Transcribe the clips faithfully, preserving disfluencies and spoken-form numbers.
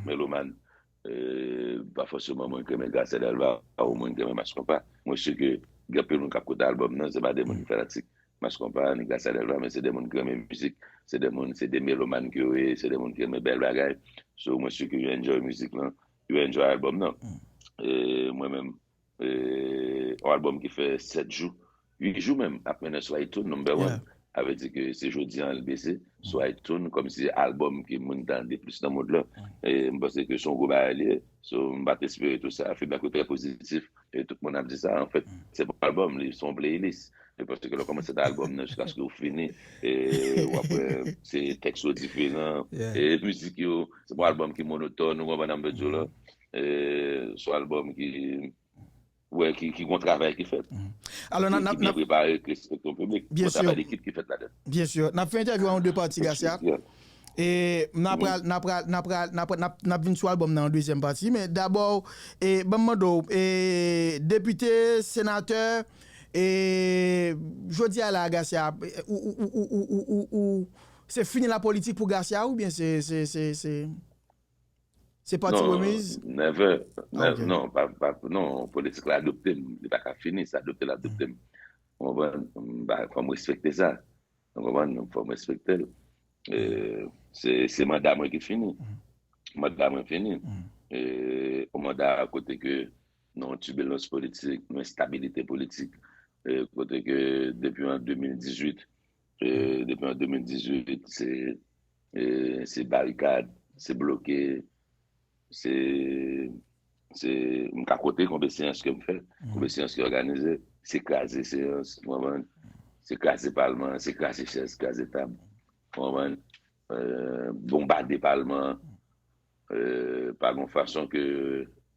melomàn. E, pa fòseman moun ki renmen Gracia Delva ou moun ki renmen Mass Konpa. Mwen si ke gen anpil moun k ap koute albòm nan, se pa de moun ki fanatik Mass Konpa ni Gracia Delva, men se de moun ki renmen mizik, se de moun, se de melomàn ke yo ye, se de moun ki renmen bèl bagay. So, mwen si ke yo enjoy mizik lan, yo enjoy albòm nan. E, mwen menm, e, yon albòm ki fè sèt jou, uit jou menm, ap mennen sou iTunes, number one. Sa vle di ke se jodi an l bese sou iTunes, kòmsi albòm ke moun tande plis nan mond lan. E m panse ke se yon gwo bagay li ye. So, m pa t espere tou sa. Feedback yo trè pozitif. E tout moun ap di sa. Anfèt, se pa yon albòm, li se yon playlist. E paske lè w kòmanse nan albòm nan jiskaske w fini, e w ap wè se tèks yo diferan. E mizik yo, se pa yon albòm ki monotòn, ou konprann sa m vle di w la. E se yon albòm ki wè ki, ki gon travay ki fèt. Alò, n ap, n ap, ki byen prepare, ki respekte yon piblik. Gon travay dekip ki fèt ladan. Byen si. N ap fè entèvyou an de pati, Gracia. E n ap pral, n ap pral, n ap pral, n ap, n ap, n ap vin sou albòm nan an dezyèm pati. Men dabò, e, ban m mande w, e, depite, senatè, e, jodi a la, Gracia, ou, ou, se fini la politik pou Gracia oubyen se, se, se, se, se pati remiz? Never. Non, pa, pa, non, politik la adopte m. Li pa ka fini, se adopte l adopte m. Ou konprann? M pa, fò m respekte sa. Ou konprann? Fò m respekte l. E, se, se manda mwen ki fini. Manda mwen fini. E, yon manda kote ke nan yon tibilans politik, nan enstabilite politik, e, kote ke depi an de mil dizuit, e, depi an de mil dizuit, se, e, se barikad, se bloke, se, se, m ka konte konbyen seyans ke m fè, konbyen seyans ki òganize, se kraze seyans, ou konprann? Se kraze palman, se kraze chèz, kraze tab, ou konprann? E, bonbade palman, e, pa gon fason ke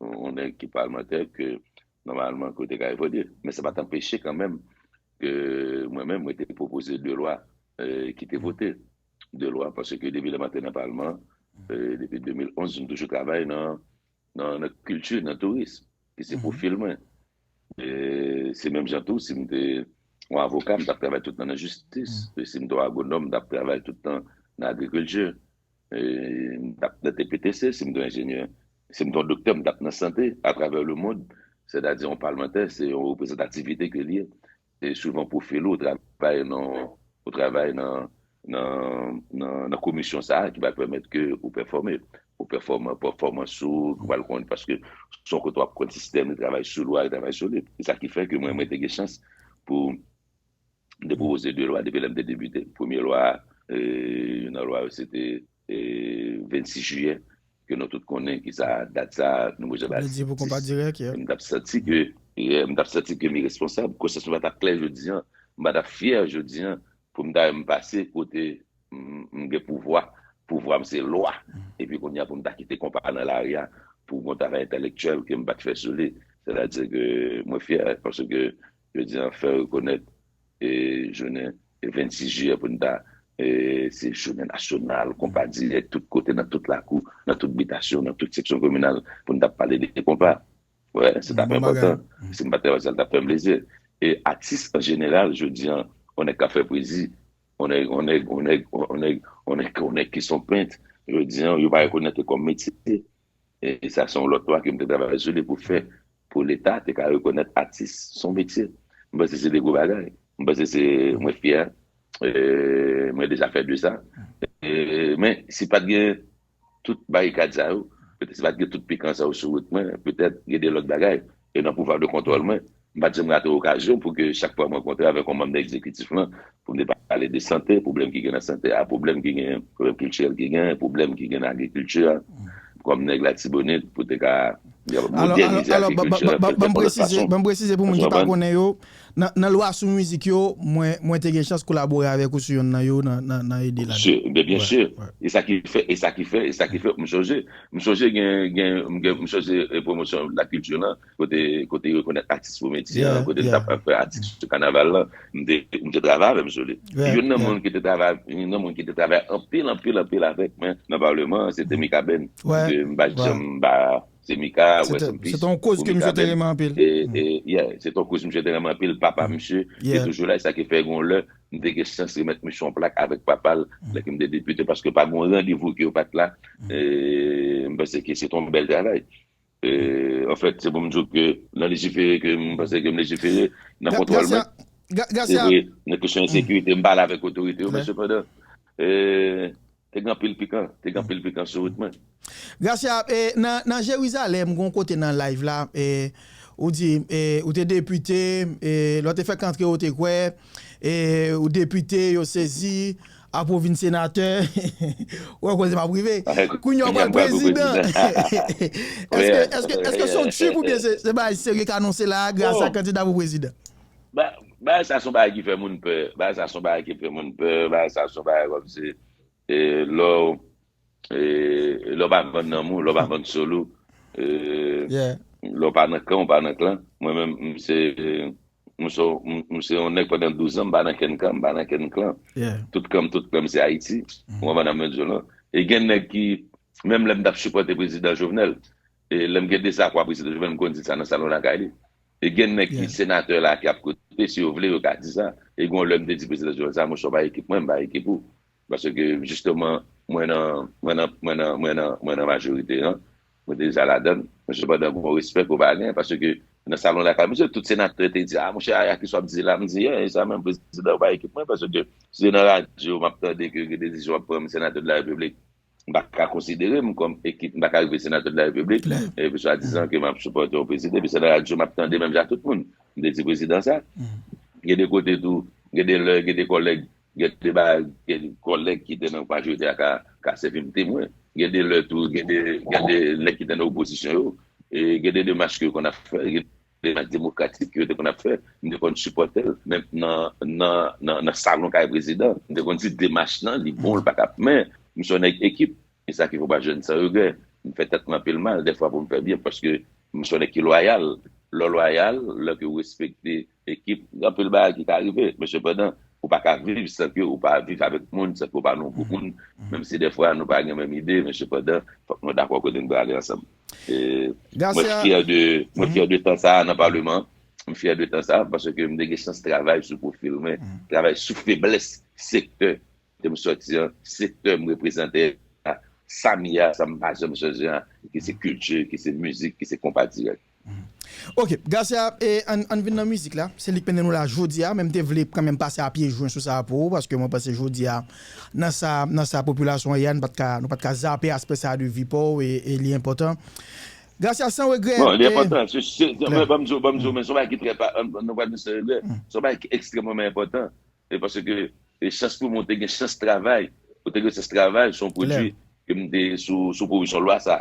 yon nèg ki palmantè ke nòmalman ke w te ka evolye. Men sa pa t anpeche kanmenm ke mwen menm, mwen te pwopoze de lwa, e, ki te vote. De lwa, paske depi lè m antre nan palman, e, depi de mil onz, m toujou travay nan, nan, nan kilti, nan touris, ki se pwofil mwen. E se menm jan tou, si m te yon avoka, m t ap travay tout tan nan jistis. E si m te yon agwonòm, m t ap travay tout tan nan agrikilti. E m t ap nan T P T C, si m te yon enjenyè. Si m te yon doktè, m t ap nan sante, atravè lemonn. Sètadi, yon palmantè, se yon reprezantativite ke l ye. E souvan pwofil ou, ou travay nan, ou travay nan, nan, nan, nan komisyon sa a ki va pèmèt ke ou pèfòme. Ou pèfòme, pèfòmans ou, ou pral konn, paske se yon kote w ap konn sistèm, li travay sou lwa, li travay solid. Se sa ki fè ke mwen, mwen te gen chans pou m te pwopoze de lwa depi lè m te depite. Premye lwa, e, youn nan lwa yo, se te, e, vennsis jiyè, ke nou tout konnen ki sa dat sa, Nouvo Jan Batis. Pou konpa dirèk, yeah. M t ap santi ke, yeah, m t ap santi ke m iresponsab. Konsyans mwen pa t ap klè jodi an, m pa t ap fyè jodi an, pou m ta wè m pase kote m, m gen pouvwa, pouvwa m se lwa. Epi kounye a pou m ta kite konpa nan lari a, pou yon travay entèlektyèl ke m pa t fè sou li. Sètadi ke mwen fyè, paske jodi an fè rekonèt e jounen vennsis jiyè pou n ta, e, se jounen nasyonal, konpa dirèk, tout kote, nan tout lakou, nan tout bitasyon, nan tout seksyon kominal, pou n ta pale de konpa. Wè, se t ap enpòtan. Si m pa t fè sa, l t ap fè m plezi. E atis an jeneral, jodi an, yon nèg k ap fè pwezi, yon nèg, yon nèg, yon nèg, yon nèg, yon nèg, yon nèg ki se yon pent, jodi an, yo pa rekonèt li kòm metye. E sa se yon lòt lwa ke m te travay sou li pou fè, pou Leta te ka rekonèt atis se yon metye. M panse se de gwo bagay. M panse se, mwen fyè, e, mwen deja fè de sa. E, men, si pa t gen tout barikad sa yo, petèt si pa t gen tout pikan sa yo sou wout mwen, petèt gen de lòt bagay. E nan pouvwa de kontwòl mwen, m pa t janm rate okazyon pou ke chak fwa m rankontre avèk yon manm nan egzekitif lan, pou m te pale de sante, pwoblèm ki gen nan sante a, pwoblèm ki gen, pwoblèm kiltirèl ki gen, pwoblèm ki gen nan agrikilti a, kòm nèg Latibonit, pou te ka modelnize agrikilti a, fè, fè pwodaktasyon. Ban m presize pou moun ki pa konnen yo, nan, nan lwa sou mizik yo, mwen, mwen te gen chans kolabore avèk ou sou yonn nan yo, nan, nan, nan ede ladan. Byen, byen si. E sa ki fè, e sa ki fè, e sa ki fè, m sonje, m sonje gen, gen, m gen, m sonje, e, pwomosyon lakilti lan, kote, kote yo rekonèt atis pou metye an, kote n t ap fè atis sou kanaval lan, m te, m te travay avè m sou li. Youn nan moun ki te travay, youn nan moun ki te travay anpil, anpil, anpil avèk mwen nan palman an, se te Mika Ben. M pa janm ba, se Mika, rest in peace. Se te yon koz ke misye te renmen anpil. E, e, yeah, se te yon koz misye te renmen anpil, papa misye, te toujou la, e sa ki fè gon lè, m te gen chans remèt misye yon plak avèk papa l, lè ke m te depite, paske pa gen yon randevou ke yo pa t la. E, m panse ke se te yon bèl travay. E, anfèt, se pou m di w ke nan lejifere ke m panse ke m lejifere, nan kontwòl mwen. Se vre, nan kesyon ensekirite, m pale avèk otorite yo, men sepandan, e, te gen anpil pikan, te gen anpil pikan sou wout mwen. Gracia, e, nan, nan Jerizalèm, gon kote nan live la, e, ou di, e, ou te depite, e, lè w te fèk antre, ou te kwè, e, ou depite, yo sezi, apre w vin senatè, ou wè kote m ap rive. Kounye a w pral prezidan. Èske, èske, èske se yon tchip oubyen se, se bagay serye k anonse la, Gracia kandida pou prezidan? Bagay sa se yon bagay ki fè moun pè. Bagay sa se yon bagay ki fè moun pè. Bagay sa se yon bagay kòmsi, e, lè w, e, lè w pa vann nanm ou, lè w pa vann soul ou, e, lè w pa nan kan, ou pa nan klan. Mwen menm, m se, m se, m, m se yon nèg pandan douz an, m pa nan kenn kan, m pa nan kenn klan. Tout kan m, tout klan m se Ayiti. Ou konprann sa m vle di w lan? E gen nèg ki, menm lè m t ap sipòte prezidan Jovenel, e lè m gen dezakò ak prezidan Jovenel, m konn di sa nan salon lakay li. E gen nèg ki senatè la ki ap koute, si yo vle, yo ka di sa. E gen yon lè m te di prezidan Jovenel sa, monchè, w pa ekip mwen, m pa ekip ou. Paske, jisteman, mwen nan, mwen nan, mwen nan, mwen nan, mwen nan majorite an. Mwen te deja ladan l. Men sepandan, gen yon respè ke w pa gen, paske nan salon lakay, mesye, tout senatè te di, a, monchè, a, a, kisa w ap di la? M di, e, e sa menm, prezidan, w pa ekip mwen, paske si se nan radyo, m ap tande ke gen desizyon w ap pran, m senatè de la repiblik. M pa ka konsidere m kòm ekip, m pa ka rive senatè de la repiblik, epi swadizan ke m ap sipòte yon prezidan, epi se nan radyo m ap tande menm jan ak tout moun. M te di prezidan sa. Gen de kote tou, gen de lè, gen de kòlèg, gen de ba-, gen de kòlèg ki te nan majorite a ka, ka sèvi m temwen. Gen de lè tou, gen de, gen de nèg ki te nan opozisyon yo, e gen de demach ke yo konn ap fè, gen de demach demokratik ke yo te konn ap fè, m te konn sipòte l, menm nan, nan, nan, nan salon kay prezidan, m te konn di demach lan, li bon, l pa ka, men m se yon nèg ekip, e sa ki fè w pa jwenn san regrè. M fè tèt mwen anpil mal, dèfwa pou m fè byen, paske m se yon nèg ki lwayal. Lè w lwayal, lè ke w respekte ekip, gen anpil bagay ki ka rive, men sepandan, ou pa ka viv san ke ou pa viv avèk moun, san ke ou pa nan yon gwoup moun, menm si dèfwa nou pa gen menm ide, men sepandan, fòk nou dakò kote nou prale ansanm. E mwen fyè de, mwen fyè de tan sa a nan palman an. M fyè de tan sa a paske m te gen chans travay sou pwofil mwen, travay sou feblès sektè ke m sòti an, sektè m reprezante a, sa m ye a, sa m pa janm chanje a, ki se kilti, ki se mizik, ki se konpa dirèk. Ok, Gracia, e, ann, ann vin nan mizik la. Se li k mennen nou la jodi a, men m te vle kanmenm pase a pye jwen sou sa a pou ou, paske mwen panse jodi a, nan sa, nan sa popilasyon an ye a, nou pa t ka, nou pa t ka zape aspè sa a de vi pa w, e, e li enpòtan. Gracia, san regrè. Bon, li enpòtan. Se, se, se, men ban m di w, ban m di w, men se yon bagay ki trè pa, nou pa di san regrè. Se yon bagay ki ekstrèmeman enpòtan. E paske, e chans pou mwen, ou te gen chans travay. Ou te gen chans travay, se yon pwodui ke m te sou, sou pwovizyon lwa sa.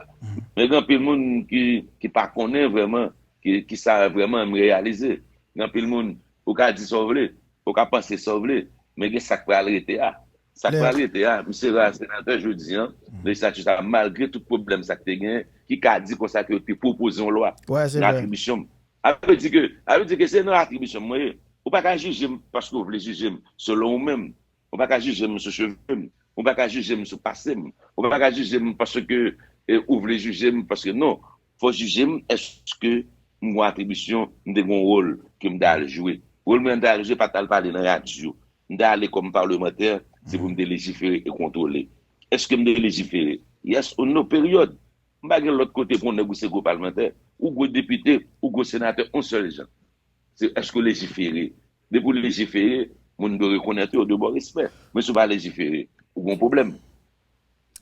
Men gen anpil moun ki, ki pa konnen vrèman, ki, ki sa vrèman m reyalize. Gen anpil moun, ou ka di sa w vle, ou ka panse sa w vle, men gen sa k pral rete a. Sa k pral rete a, m se ra senatè jodi an, lejislati sa, malgre tout pwoblèm sa k te gen, ki ka di konsa ke yo te pwopoze yon lwa nan atribisyon m. A vle di ke, a vle di ke se nan atribisyon m mwen ye. Ou pa ka jije m paske w vle jije m selon ou menm. Ou pa ka jije m sou cheve m. Ou pa ka jije m sou pase m. Ou pa ka jije m paske, e, ou vle jije m paske non. Fò w jije m èske m gon atribisyon, m te gon wòl ke m te al jwe. Wòl mwen m te al jwe pa t al pale nan radyo. M te ale kòm palmantè, se pou m te lejifere e kontwole. Èske m te lejifere? Yes or no, peryòd. M pa gen lòt kote pou yon nèg ou se gwo palmantè, ou gwo depite, ou gwo senatè, yon sèl jan. Se èske w lejifere? Depi w lejifere, moun dwe rekonèt ou, yo dwe ba w respè. Men si w pa lejifere, ou gon pwoblèm.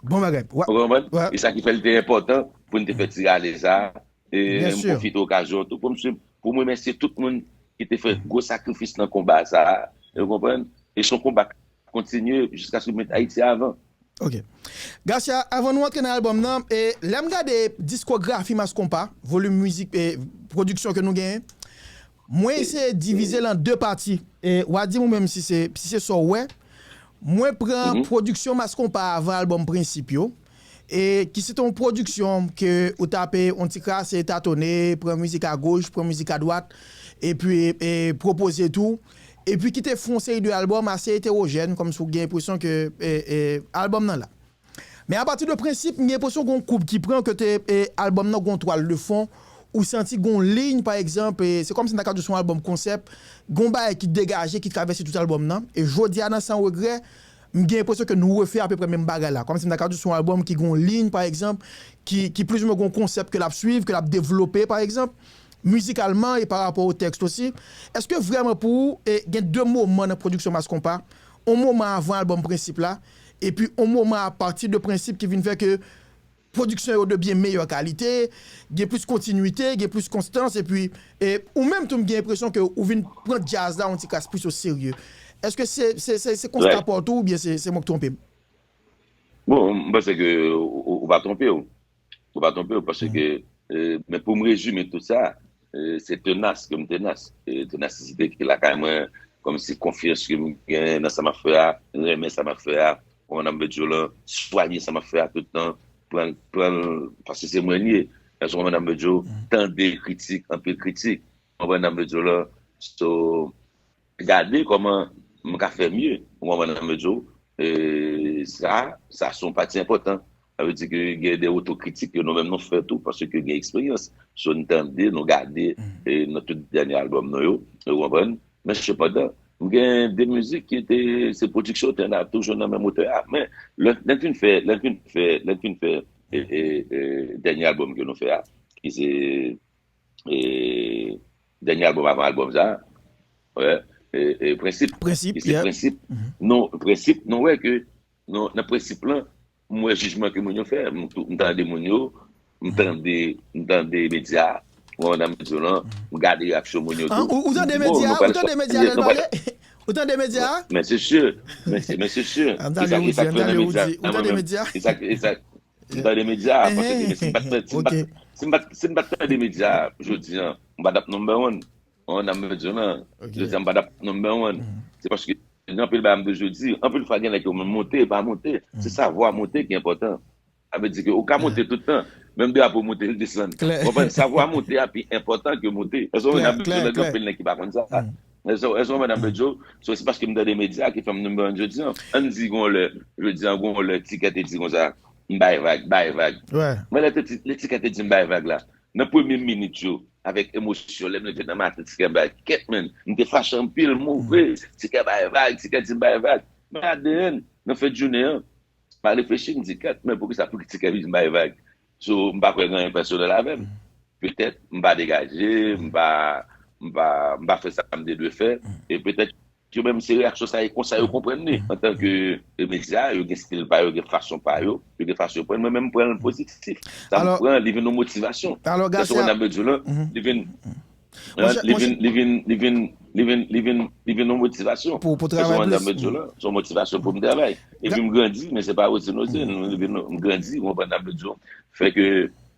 Bon bagay. Ou konprann? E sa ki fè l te enpòtan pou n te fè ti rale sa a. E m pwofite okazyon an tou pou m, pou m remèsye tout moun ki te fè gwo sakrifis nan konba sa a. Ou konprann? E se yon konba k ap kontinye jiskaske m met Ayiti avan. Ok. Gracia, avan nou antre nan albòm nan, e, lè m gade diskografi Mass Konpa, volim mizik, e, pwodiksyon ke nou genyen, mwen eseye divize l an de pati. E, w a di m ou menm si se, si se sa w wè. Mwen pran pwodiksyon Mass Konpa avan albòm Prensip yo. E ki se te yon pwodiksyon ke ou tape yon ti krase, tatone, pran mizik agoch, pran mizik adwat, epi, e, pwopoze tou. Epi ki te fè yon seri de albòm ase etewojèn, kòmsi w gen enpresyon ke, e, e, albòm nan la. Men apati de Prensip, m gen enpresyon gen yon koub ki pran ke te, e, albòm nan gen yon twal de fon, ou santi gon liy, pa egzanp, e se kòmsi m ta ka di w se yon albòm konsèp, gon bagay ki degaje, ki travèse tout albòm nan. E jodi a nan Sans Regrets, m gen enpresyon ke nou refè apeprè menm bagay la. Kòmsi m ta ka di w se yon albòm ki gon liy, pa egzanp, ki, ki plizoumwen gon konsèp ke l ap swiv, ke l ap devlope, pa egzanp, mizikalman e pa rapò o tèks osi. Èske vrèman pou ou, e, gen de moman nan pwodiksyon Mass Konpa, yon moman avan albòm Prensip la, epi yon moman apati de Prensip ki vin fè ke pwodiksyon yo de byen meyè kalite, gen plis kontinwite, gen plis konstans, epi, e, ou menm tou m gen enpresyon ke ou vin pran djaz la yon ti kras plis o serye. Èske se, se, se, se konsta pa w tou oubyen se, se mwen k twonpe m? Bon, m panse ke ou, ou, ou pa twonpe w. Ou pa twonpe w, paske, e, men pou m rezime tout sa, e, se tenas ke m tenas. E, tenasite ki lakay mwen, kòmsi konfyans ke m gen nan sa m ap fè a, renmen sa m ap fè a, konprann sa m vle di w lan, swanye sa m ap fè a tout tan, pran l, pran l, paske se mwen l ye. Èske w konprann sa m vle di w? Tande kritik, anpil kritik, konprann sa m vle di w lan. So, gade kòman m ka fè mye, ou konprann sa m vle di w? E sa, sa se yon pati enpòtan. Sa vle di ke gen de otokritik ke nou menm nou fè tou, paske gen eksperyans. So, n tande, nou gade, e nan tout dènye albòm nou yo, ou konprann? Men sepandan, m gen de mizik ki te, se pwodiksyon te nan, toujou nan menm otè a. Men, lè, lè n fin fè, lè n fin fè, lè n fin fè, e, e, e, dènye albòm ke nou fè a, ki se, e, dènye albòm avan albòm sa, wè, e, e, Prensip. Prensip, ki se Prensip. Non, Prensip, nou wè ke, non, nan Prensip lan, m wè jijman ke moun yo fè, m tou, m tande moun yo, m tande, m tande medya, mwen nan medya lan, m gade reyaksyon moun yo tou. Ou tande medya, ou tande medya lè l pale? Ou tande medya? Men se si, men se, men se si. E sa, e sa k fè nan medya. Ou tande medya? E sa, e sa, m tande medya, paske si m pa t, si m pa t, si m pa t, si m pa t tande medya jodi an, m pa t ap number one. On nan medya lan. Jodi an, m pa t ap number one. Se paske gen anpil bagay m toujou di, anpil fwa gen nèg yo monte, pa monte. Se savwa monte ki enpòtan. Sa vle di ke ou ka monte tout tan, menm drapo monte, l desann. Ou konprann? Savwa monte a pi enpòtan ke monte. Èske w konprann? Gen anpil nèg ki pa konn sa. Èske w konprann sa m vle di w? So, se paske m tande medya ki fè m number one jodi an. Ann di gon lè, jodi an, gon lè, Tikè te di konsa, m bay vag, bay vag. Men lè te, lè Tikè te di m bay vag la, nan premye minit yo, avèk emosyon, lè m leve nan maten, Tikè bay kèt, menn. M te fache anpil, move. Tikè bay vag, Tikè di m bay vag. Men at the end, nan fen jounen an, m a reflechi, m di, kèt, men poukisa, poukisa Tikè vin bay vag? So, m pa kwè gen anyen pèsonèl avè m. Petèt, m pa degaje, m pa, m pa, m pa fè sa m te dwe fè. E petèt, yo menm se reyaksyon sa, e konsa yo konprann li. Antanke medya, yo gen stil pa yo, gen fason pa yo, yo gen fason yo pran. Mwen menm, m pran l pozitif. Sa m pran, li vin yon motivasyon. Èske w konprann sa m vle di w lan? Li vin, li vin, li vin, li vin, li vin, li vin, li vin yon motivasyon. Èske w konprann sa m vle di w lan? Se yon motivasyon pou m travay. Epi m grandi, men se pa routine, routine. M grandi, ou konprann sa m vle di w. Fè ke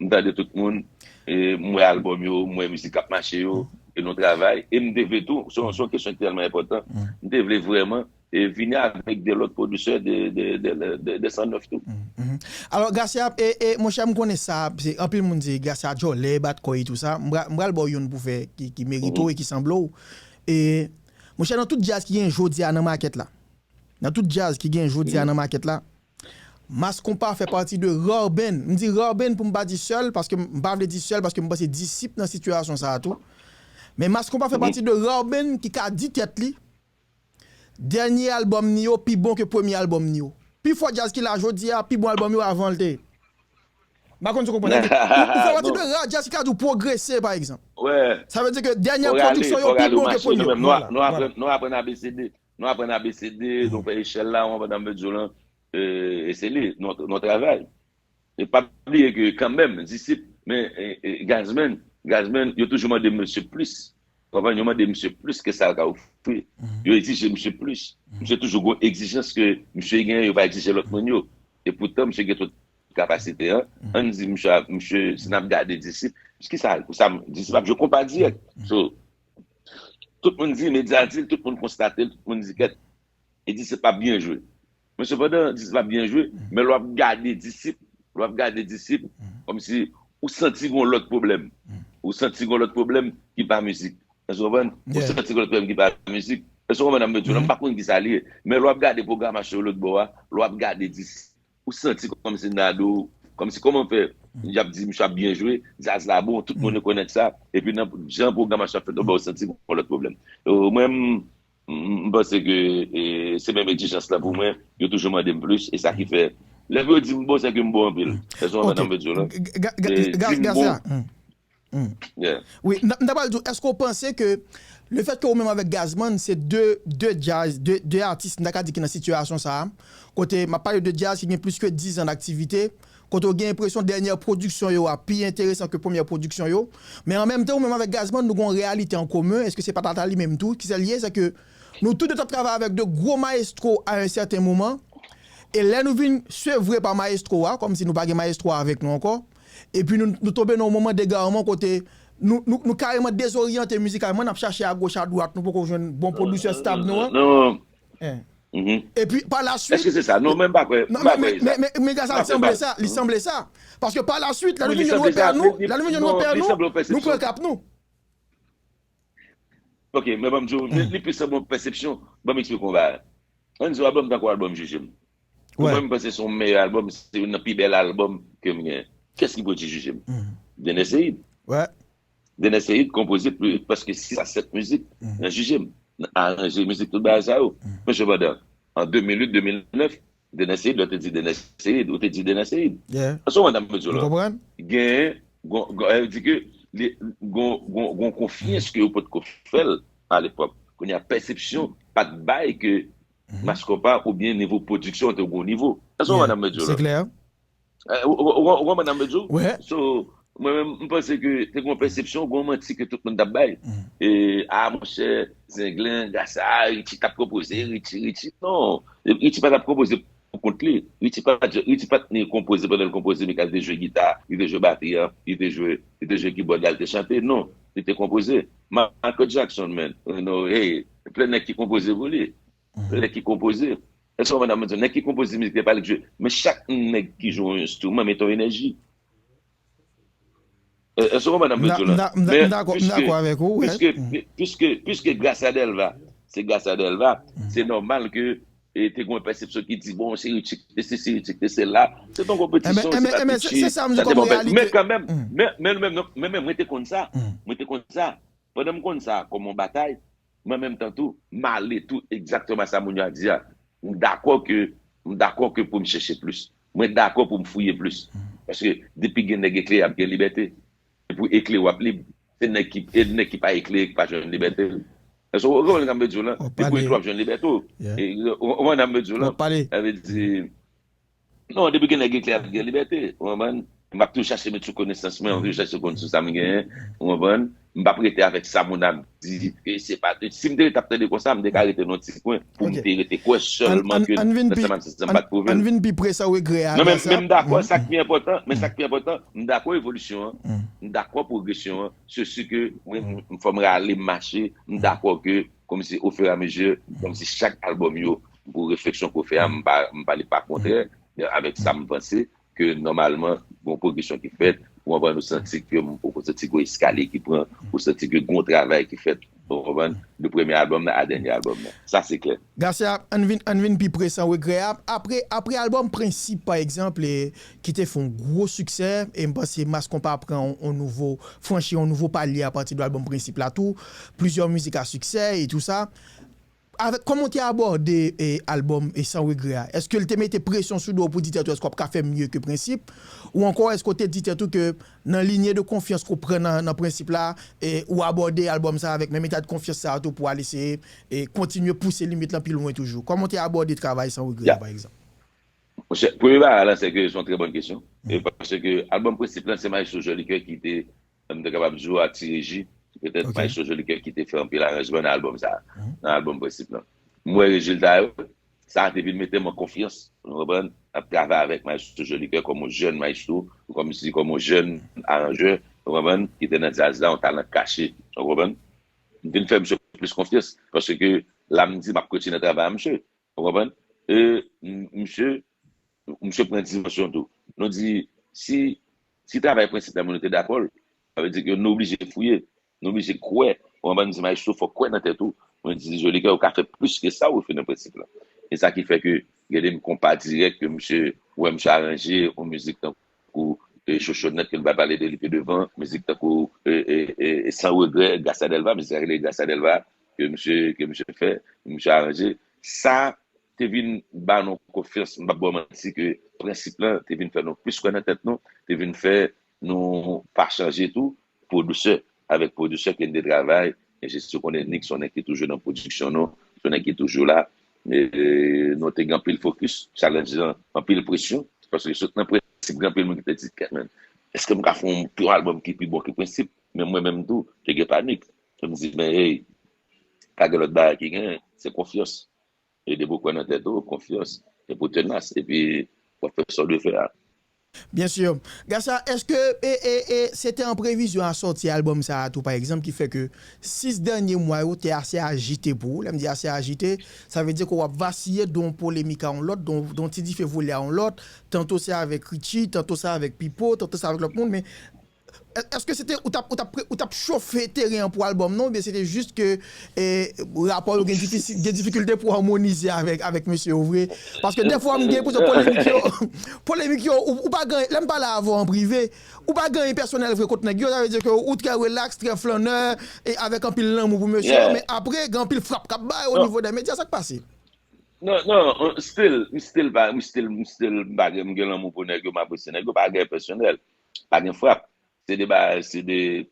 m tande tout moun, e m wè albòm yo, m wè mizik k ap mache yo, e nou travay. E m te vle tou, se yon, se yon kesyon ki tèlman enpòtan. M te vle vrèman, e vini avèk de lòt pwodisè de, de, de, de, de Sans Nèf tou. Alò, Gracia, e, e, monchè, m konnen sa, se anpil moun di Gracia djòlè, bat kò e tou sa. M pra-, m pral ba w youn pou fè ki, ki merite w e ki sanble w. E, monchè, nan tout djaz ki gen jodi a nan makèt la, nan tout djaz ki gen jodi a nan makèt la, Mass Konpa fè pati de rare band. M di rare band pou m pa di sèl, paske m pa vle di sèl, paske m panse Disip nan sitiyasyon sa a tou. Men Mass Konpa fè pati de rare band ki ka di tèt li, dènye albòm ni yo pi bon ke premye albòm ni yo. Pifò djaz ki la jodi a, pi bon albòm yo avan l te ye. M pa konn si w konprann. Ou, ou fè pati de rare djaz ki ka di w pwogrese, pa egzanp. Sa vle di ke dènye pwodiksyon yo pi bon ke premye yo. Vwala, vwala. Nou aprann A B C D. Nou aprann A B C D, nou fè echèl la, ou konprann sa m vle di w lan, e, e se li, nou, nou travay. E pa bliye ke kanmenm, Disip, men, e, e, Gazman, Gazman, yo toujou mande misye plis. Ou konprann? Yo mande misye plis ke sa l ka ofri. Yo egzije misye plis. Misye toujou gon egzijans ke misye genyen, yo pa egzije lòt moun yo. E poutan, misye gen tout kapasite an. Ann di misye, misye, si n ap gade Disip, kisa, sa, Disip ap jwe konpa dirèk. So, tout moun di, medya di l, tout moun konstate l, tout moun di kèt, e Disip ap byen jwe. Men sepandan, Disip ap byen jwe, men lè w ap gade Disip, lè w ap gade Disip, kòmsi ou santi gon lòt pwoblèm. Ou santi gon lòt pwoblèm ki pa mizik. Èske w konprann? Ou santi gon lòt pwoblèm ki pa mizik. Èske w konprann sa m vle di w la? M pa konn kisa li ye. Men lè w ap gade pwogramasyon yo lòt bò a, lè w ap gade Disip, ou santi kòmsi Nado, kòmsi kòman fè, Y ap di misye ap byen jwe, djaz la bon, tout moun rekonèt sa. Epi nan jan pwogramasyon ap fèt, ou ba w santi gon lòt pwoblèm. Mwen, m, m, m panse ke e, se menm egzijans lan pou mwen, yo toujou mande m plis, e sa ki fè, lè yo di m bon, se ke m bon anpil. Èske w konprann sa m vle di w la? Di m bon. Yeah. Wi, m ta pral di w, èske w panse ke lefètke ou menm avèk Gazman, se de, de djaz, de, de atis, m ta ka di ki nan sitiyasyon sa a, kote m ap pale de djaz ki gen plis ke diz an daktivite, kote w gen enpresyon dènyè pwodiksyon yo a pi enteresan ke premyè pwodiksyon yo, men an menm tan ou menm avèk Gazman nou gen yon reyalite an komen, èske se pa tata li menm tou, ki sa l ye, se ke nou tou de t ap travay avèk de gwo mayestwo a yon sèten moman, e lè nou vin sevre pa mayestwo a, kòmsi nou pa gen mayestwo a avèk nou ankò, epi nou, nou tonbe nan yon moman degarman kote nou, nou, nou kareman dezoryante mizikalman, n ap chache agoch adwat, nou poko jwenn bon pwodiksè stab nou an. Epi pa la suite. Èske se sa? Non, men m pa kwè. Non, men, men, men, men, men Gazman, li sanble sa, li sanble sa. Paske pa la suite, lè nou vin jwenn repè nou, lè nou vin jwenn repè nou, nou pran kap nou. Ok, men ban m di w, li plis sanble yon pèsepsyon. Ban m eksplike w yon bagay. Ann di w, albòm tankou albòm Jije m. Pou mwen, m panse se yon meyè albòm, se youn nan pi bèl albòm ke m genyen. Kiyès ki pwodui Jije m? Dener Ceïd. Dener Ceïd konpoze prèske sis a sèt mizik nan Jije m, nan aranje mizik, tout bagay sa yo. Men sepandan, an de mil uit, de mil nèf, Dener Ceïd, lè w te di Dener Ceïd, ou te di Dener Ceïd. Èske w konprann sa m vle di w la? Genyen, gon, gon, sa vle di ke li, gon, gon, gon konfyans ke yo potko fè l alepòk. Kounye a, pèsepsyon pa t bay ke Maskonpa oubyen nivo pwodiksyon te gon nivo. Èske w konprann sa m vle di w la? Se klè. Ou, ou, ou, ou konprann sa m vle di w? So, mwen menm, m panse ke te gon pèsepsyon, gon manti ke tout moun t ap bay. E, a, monchè, Zenglen, Gasa, Richie t ap konpoze, Richie, Richie. Non, Richie pa t ap konpoze pou kont li. Richie pa t, Richie pa t ni konpoze pandan l konpoze, men ke l te jwe gita, li te jwe batri a, li te jwe, li te jwe kibòd la, li te chante. Non, li te konpoze. Michael Jackson, man, you know, hey, plen nèg ki konpoze pou li. Lè ki konpoze. Èske w konprann sa m vle di w? Nèg ki konpoze mizik, se pa li k jwe. Men chak nèg ki jwe yon enstriman mete yon enèji. Èske w konprann sa m vle di w la? Men piske, piske, piske Gracia Delva, se Gracia Delva, se nòmal ke e te gen yon pèsepsyon ki di, bon, se Richie ki te sesi, Richie ki te sela. Se t yon konpetisyon, se pa Richie, sa te fè yon pèsepsyon. Men kanmenm, men, men, men, men, men mwen te konn sa. Mwen te konn sa. Pandan m konn sa kòm yon batay, men an menm tan tou, m ale tou egzakteman sa moun yo ap di a. M dakò ke, m dakò ke pou m chèche plis. Mwen dakò pou m fouye plis. Paske depi gen nèg eklere, ap gen libète. E pou eklere, w ap lib. Se nèg ki, e nèg ki pa eklere ki pa jwenn libète. Èske w konprann sa m vle di w la? Depi w eklere, w ap jwenn libète w. E, w konprann sa m vle di w la? Sa vle di, non, depi gen nèg eklere, ap gen libète. Ou konprann? M ap toujou chache met sou konesans mwen, m ap toujou chache konn sou sa m genyen. Ou konprann? M p ap rete avèk sa moun ap di, e se pa, si m te rete ap tande konsa, m te ka rete nan yon ti kwen, pou m te rete kwè sèlman ke nan sa m ap santi m pa t pwouve l. Ann vin pi pre san regrè a. Non, men, men m dakò, sa k pi enpòtan, men sa k pi enpòtan, m dakò evolisyon an, m dakò pwogresyon an, se si ke mwen, m, fò m rale, m mache, m dakò ke, kòmsi, ofirameji, kòmsi chak albòm yo, pou refleksyon ke w fè a, m pa, m pa li pa kontrè avèk sa m panse, ke nòmalman, gon pwogresyon ki fèt, ou konprann, ou santi ke, ou santi gon eskalye ki pran, ou santi ke gon travay ki fèt, ou konprann, de premye albòm nan a dènye albòm nan. Sa se klè. Gracia, ann vin, ann vin pi pre san regrè a. Apre, apre albòm Prensip, pa egzanp, e, ki te fè yon gwo siksè, e m panse Mass Konpa pran yon, yon nouvo, franchi yon nouvo palye apati de albòm Prensip la tou. Plizyè mizik a siksè e tou sa. Avèk, kòman w te abòde, e, albòm, e, San Regrè a? Èske l te mete presyon sou do w pou di tèt ou, èske w ap ka fè mye ke Prensip? Ou ankò, èske w te di tèt ou ke nan linye de konfyans ke w pran nan, nan Prensip la, e, ou abòde albòm sa avèk menm eta de konfyans sa a tou pou w al eseye, e, kontinye pouse limit lan pi lwen toujou? Kòman w te abòde travay San Regrè a, pa egzanp? Monchè, premye bagay la, se ke se yon trè bòn kesyon. E paske albòm Prensip lan, se Maestro Jolicoeur ki te, m te kapab di w, a ti reji, petèt Maestro Jolicoeur ki te fè anpil aranjman nan albòm sa a, nan albòm Prensip lan. M wè rezilta yo, sa te vin mete m an konfyans, ou konprann? Ap travay avèk Maestro Jolicoeur kòm yon jèn maestro, kòmsi kòm yon jèn aranjè, ou konprann? Ki te nan djaz la, yon talan kache, ou konprann? M vin fè misye plis konfyans, paske la m di m ap kontinye travay ak misye. Ou konprann? E, m, misye, misye pran dimansyon tou. Nou di, si, si travay Prensip la, moun yo te dakò l, sa vle di ke nou oblije fouye, nou oblije kwè. Ou konprann? M di, Maestro, fò w kwè nan tèt ou. Mwen di, Jolicoeur, ou ka fè plis ke sa ou fè nan Prensip la. E sa ki fè ke, gade m konpa dirèk ke misye, wè misye aranje yon mizik tankou e Chochonèt, ke nou pa pale de li pi devan, mizik tankou e, e, e, e Sans Regret, Gracia Delva, mizik sa rele Gracia Delva, ke misye, ke misye fè, ke misye aranje. Sa te vin ba nou konfyans, m p ap ba w manti, ke prensip lan te vin fè nou plis kwè nan tèt nou, te vin fè nou pa chanje tou, pwodisè, avèk pwodisè ke n te travay, e Jezi konnen Nick se yon nèg ki toujou nan pwodiksyon nou, se yon nèg ki toujou la. E, nou te gen anpil fokis, challenge lan, anpil presyon, paske sot nan prensip, gen anpil moun ki te di, "Kèt, men, èske m ka fè yon, yon albòm ki pi bon ke prensip?" Men mwen menm tou, te gen panik. M di, "Men, hey, pa gen lòt bagay ki genyen, se konfyans." E depi w kwè nan tèt ou, konfyans, epi w tenas, epi w ap fè sa w dwe fè a. Byen si. Gracia, èske e, e, e, se te an previzyon a sòti albòm sa a tou, pa egzanp, ki fè ke sis dènye mwa yo te ase ajite pou ou? Lè m di ase ajite, sa vle di ke w ap vasiye de yon polemik a yon lòt, de yon, de yon ti dife vole a yon lòt, tanto se avèk Richie, tanto se avèk Pipo, tanto se avèk lòt moun, men È- èske se te, ou t ap, ou t ap, pre- ou t ap chofe teren an pou albòm nan, oubyen se te jis ke e, rapò yo gen difisil, gen difikilte pou amonize avèk, avèk mesye yo vre? Paske dèfwa m gen enpresyon polemik yo, polemik yo, ou, ou pa gen, lè m pale avè w an prive, ou pa gen anyen pèsonèl vre kont nèg yo, sa vle di ke ou trè relaks, trè flannè, e avèk anpil lanmou pou mesye yo, men apre gen anpil frap k ap bay o nivo dè medya, sa k pase? Non, non, still, m still pa, m still, m still m pa gen, m gen lanmou pou nèg yo, m apresye nèg yo, pa gen pèsonèl, pa gen frap. Se de bagay, se de,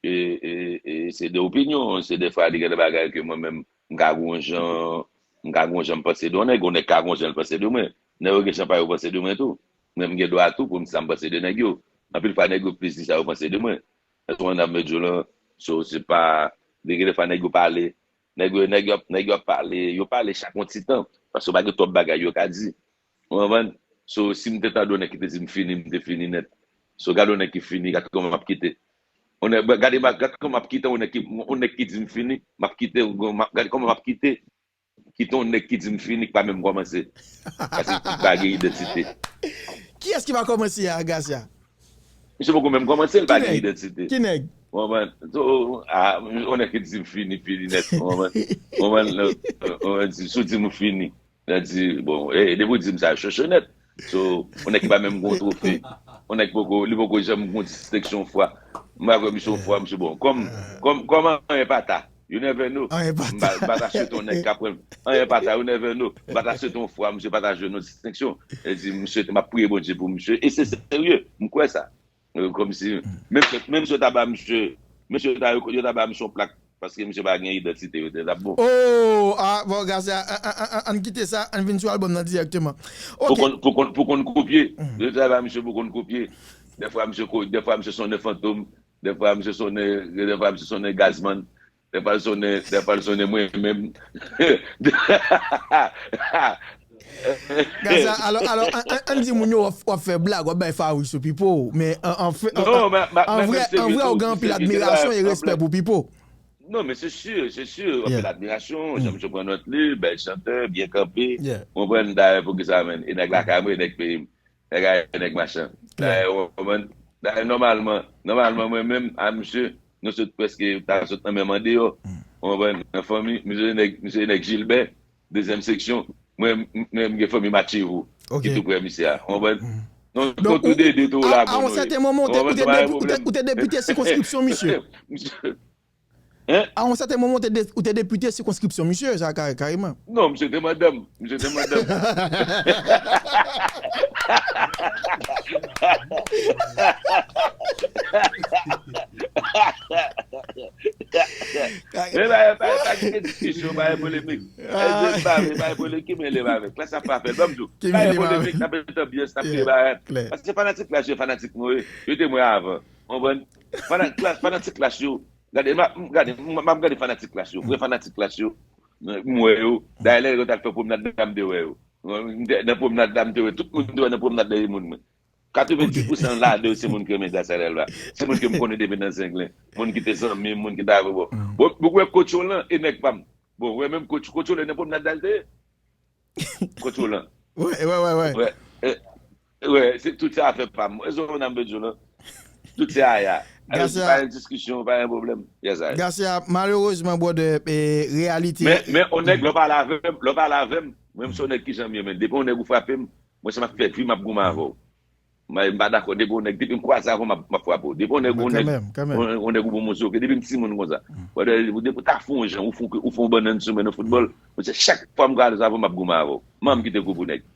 e, e, e, se de opinyon, se de fwa de gen de bagay ke mwen menm, m ka gon jan, m ka gon jan m panse de yon nèg, yon nèg ka gon jan l panse de mwen. Nèg yo gen jan pa yo panse de mwen tou. Mwen m gen dwa tou pou m di sa m panse de nèg yo. Anpil fwa nèg yo plis di sa yo panse de mwen. Èske w konprann sa m vle di w lan? So, se pa, de gen de fwa nèg yo pale, nèg yo, nèg yo, nèg yo ap pale, yo pale chak yon ti tan. Paske pa gen twòp bagay yo ka di. Ou konprann? So, si m te tande yon nèg ki te di m fini, m te fini nèt. So, gade yon nèg ki fini, gade kòman m ap kite. Yon nèg, gade, gade kòman m ap kite yon nèg ki, yon nèg ki di m fini, m ap kite, m ap, gade kòman m ap kite, kite yon nèg ki di m fini, ki pa menm kòmanse. Paske ki pa gen idantite. Kiyès ki pa kòmanse a, Gracia? Misye poko menm kòmanse, li pa gen idantite. Ki nèg? Ou konprann? So, a, yon nèg ki di m fini, fini nèt. Ou konprann? Ou konprann? Si w di m ou fini, Nan di, bon, e, depi w di m sa, chochonèt. So, yon nèg ki pa menm gon twofe. Yon nèg poko, li poko janm gon distenksyon fwa. M pa kwè misye yon fwa, misye bon. Kòm, kòm, kòm anyen pa ta. You never know. M pa, m pa ta swete yon nèg k ap pran. Anyen pa ta, you never know. M pa ta swete yon fwa, misye pa ta jwenn yon distenksyon. E di, misye, m ap priye Bondye pou misye. E se serye, m kwè sa. Kòmsi, menm, menm si yo ta ba misye, menm si yo ta, yo ta ba misye yon plak, paske misye pa gen idantite, yo te t ap bon. Oh, ah, bon, Gracia, ann kite sa, ann vin sou albòm nan dirèkteman. Ok. Pou konn, pou konn, pou konn kopye. Yo ta ba misye pou konn kopye. Dèfwa misye, dèfwa misye sonnen Fantom, dèfwa misye sonnen, dèfwa misye sonnen Gazman. Dèfwa l sonnen, dèfwa l sonnen mwen menm. Gracia, alò, alò, ann di moun yo w ap fè blag, w ap bay fawi sou Pipo, men an vrè, an vrè ou gen anpil admirasyon e respè pou Pipo. Non, men se si, se si, anpil admirasyon, jan misye pran nòt li, bèl chantè, byen kanpe. Ou konprann, dayè poukisa menm, e nèg lakay mwen, e nèg peyi m. Nèg a, nèg machan. Dayè, ou konprann? Dayè, nòmalman, nòmalman, mwen menm, a misye, nou sot prèske ta sot nan menm andeyò. Ou konprann? Nan fanmi, misye se nèg, misye se nèg Jilbè, dezyèm seksyon. Mwen, mwen, m gen fanmi Matchevo, ki tou prè misye a. Ou konprann? Non, nou tou de, de tou la, bon, nou ye. Ou konprann? Ou pa gen pwoblèm. Ou te depite sikonskripsyon misye. A yon sèten moman, ou te depite sikonskripsyon misye, sa kareman. Non, misye te madanm. Misye te madanm. Men pa gen diskisyon, pa gen polemik. Pa gen polemik, ki mele m avèk. Klas ap pa fè l, ban m di w. Pa gen polemik, n ap met anbyans, n ap kriye bagay. Paske fanatik Klash yo, fanatik mwen yo. Yo te mwen avan. Ou konprann? Fanatik Klash yo, Gade, m ap, gade, m ap gade fanatik Klash yo, vrè fanatik Klash yo, m wè yo. Dayè, lè yo t al fè pwomnad la, m te wè yo. Nan pwomnad la, m te wè tout moun m te wè nan pwomnad la, se moun mwen. Katrevenndis pousan ladan yo, se moun ki renmen Gracia Delva. Se moun ke m konnen depi nan Zenglen. Moun ki te zanmi m, moun ki t avè m. Bon, bon, ou wè Kotcho lan, e nèg pa m. Bon, ou wè menm Kotcho, Kotcho lan nan pwomnad la, l te ye. Kotcho lan. Wè, wè, wè, wè. Wè, e, wè, se tout se afè pa m. E sa w nan bezwen lan? Tout se aya. Alò, pa gen diskisyon, pa gen pwoblèm. Yes, I. Gracia, malerezman, brother, e, reyalite. Men, men, on nèg, lè w pale avè m, lè w pale avè m, mwen, m se on nèg ki jan m ye, men. Depi on nèg ou frape m, mwen, se m ap fè vi m ap goumen avè w. M pa dakò, depi yon nèg, depi m kwaze avè w, m ap, m ap frape w. Depi yon nèg, yon nèg, yon, yon nèg ou bon moso, ke depi m timoun konsa. Depi w ta fè yon jan, ou fè, ou fè yon bannann sou mwen nan foutbòl, monchè, chak fwa m kwaze avè w, m ap goumen avè w. M pa janm kite kou pou nèg.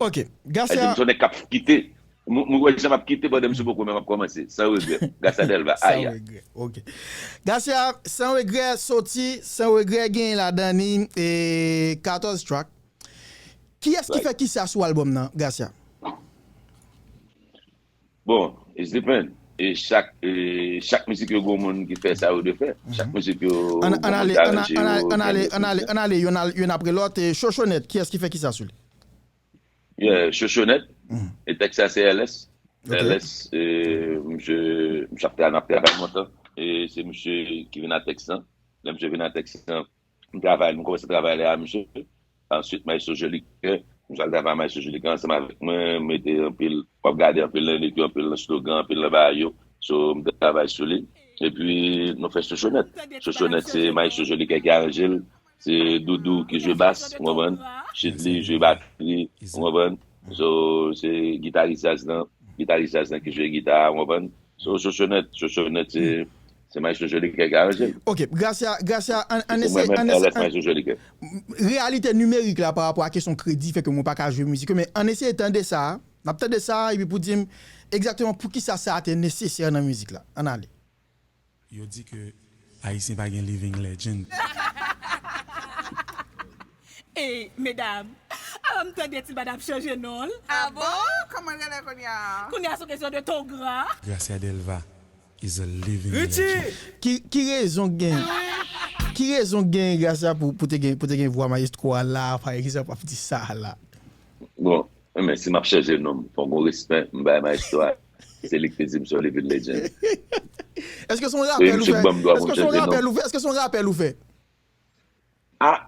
Ok, Garcia. Sa di m se yon nèg k ap kite. M wè jan m ap kite pandan m sou poko men m ap kòmanse. San regrè. Garcia Delva, aya. San regrè, ok. Garcia, San regrè soti, San regrè gen ladan li e katòz track. Kiyès ki fè kisa sou albòm nan, Garcia? Bon, it depend. E chak, e chak mizik yo gen moun ki fè sa yo dwe fè. Chak mizik yo gen moun ki aranje yo, fè mizik. Ann ale, youn apre lòt. E Chochonèt, kiyès ki fè kisa sou li? Yeah, Chochonèt. E tèks sa se L S. L S, e, misye, misye ap tra-, n ap travay lontan. E se misye ki vin ak tèks lan. Lè misye vin ak tèks lan, m travay, m kòmanse travay la a misye. Answit, Maestro Jolicoeur, m al travay Maestro Jolicoeur ansanm avèk mwen, m mete anpil, w ap gade anpil nan letra, anpil nan slogan, anpil nan bagay yo. So, m travay sou li. Epi, nou fè Chochonèt. Chochonèt, se Maestro Jolicoeur ki aranje l. Se Doudou ki jwe bas, ou konprann? Chidly jwe batri, ou konprann? So, se gitaris djaz lan, gitaris djaz lan ki jwe gita, ou konprann? So, Chochonèt, Chochonèt, se, se Maestro Jolicoeur ki aranje l. Ok, Gracia, Gracia, ann, ann eseye, ann eseye, L S Maestro Jolicoeur. Reyalite nimerik la pa rapò a kesyon kredi fè ke mwen pa ka jwe mizik yo, men ann eseye tande sa, n ap tande sa, epi pou di m egzakteman poukisa sa te nesesè nan mizik la. Ann ale. Yo di ke Ayisyen pa gen living legend. Ey, medam, avan m tande ti madam chanje non l. Ah bon? Kòman l rele kounye a? Kounye a se yon kesyon de ton gra. Gracia Delva is a living legend. Ki, ki rezon gen? Ki rezon gen Gracia pou, pou te gen, pou te gen vwa mayestwo a la, pa egzanp, ap di sa la? Bon, men si m ap chanje non m, fò m gon respè, m bay mayestwo a. Se li ki te di m se yon living legend. Èske se yon rapèl ou fè? Èske se yon rapèl ou fè? Èske se yon rapèl ou fè? Ah!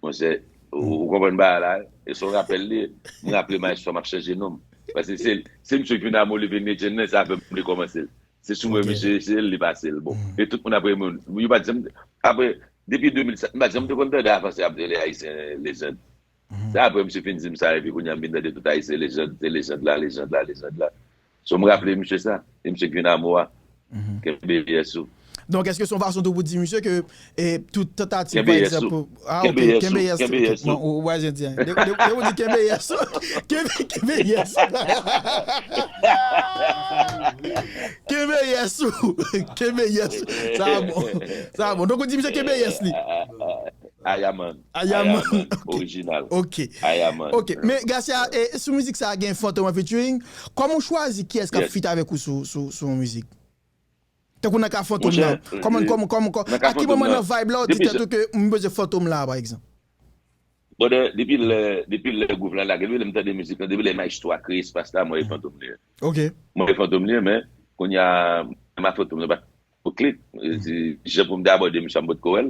Monchè, ou, ou konprann bagay la, e se yon rapèl li ye. M raple mayestwo a, m ap chanje non m. Paske se, se misye ki vin amo living legend nan, se avè m li kòmanse l. Se sou mwen misye, se l li pase l. Bon, e tout moun apre mwen, yo pa t janm, apre, depi de mil sèt, m pa t janm te konn tande avan se ap rele Ayisyen legend. Se apre misye fin di m sa, epi kounye a m vin tande tout Ayisyen legend, se legend la, legend la, legend la. So, m raple misye sa, e misye ki vin amo a. Kenbe yes ou. Donk, èske se yon fason tou pou di misye ke, e, tout tantativ, pa egzanp, ah, ok, kenbe yes ou, ok, ok, bon, ou, ou pa jan di anyen. De, de, de, ou di kenbe yes ou. Kenbe, kenbe yes ou. Kenbe yes ou. Kenbe yes ou. Sa bon. Sa bon. Donk, ou di misye kenbe yes li. Ayaman. Ayaman. Ayaman, ok. Orijinal. Ok. Ayaman. Ok. Men, Gracia, e, sou mizik sa a gen Fantom an featuring. Kòman w chwazi kiyès k ap feat avèk ou sou, sou, sou yon mizik? Tankou nan ka Fantom nan. Kòman, kòman, kòman, kòman, a ki moman nan vibe la w di tèt ou ke m bezwen Fantom la, pa egzanp? Bon, de, depi lè, depi lè gwoup la lage, depi lè m tande mizik lan, depi lè Maestro a kreye espas la, mwen e Fantom li ye. Ok. Mwen e Fantom li ye, men kounye a, m a Fantom nan pa Klik, e, se jan pou m te abòde misye a m potko wè l,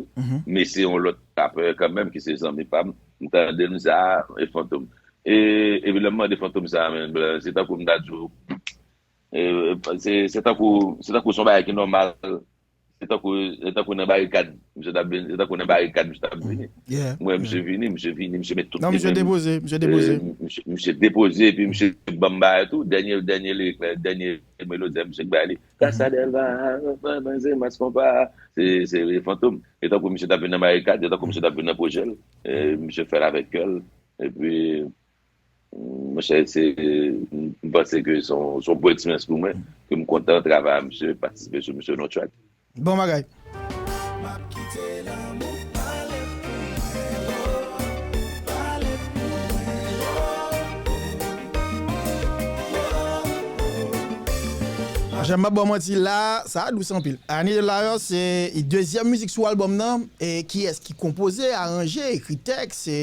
men se yon lòt rapè kanmenm ki se zanmi pa m, m tande l, m di, a, e Fantom. E, epi lè m mande Fantom sa a, men, se tankou m ta di w, e, se, se tankou, se tankou se yon bagay ki nòmal, se tankou, se tankou nan barikad, misye t ap vin, se tankou nan barikad misye t ap vini. M wè misye vini, misye vini, misye met tout li menm. Non, misye depoze, misye depoze. Misye, misye depoze, epi misye ban m bagay tou, dènye, dènye lirik la, dènye melodi a, misye k bay li. Casa del Bar, Manzé, Mas Konpa, se, se Fantom. E tankou misye t ap vin nan barikad, e tankou misye t ap vin nan pwojè l. E misye fè l avèk kè l. Epi, monchè, se, m panse ke se yon, se yon bon eksperyans pou mwen, ke m kontan travay ak misye, patisipe sou misye nan track. Bon bagay. Monchè, m p ap ba w manti la, sa a dous anpil. Annie Delaroche, se dezyèm mizik sou albòm nan. E kiyès ki konpoze, aranje, ekri tèks, e,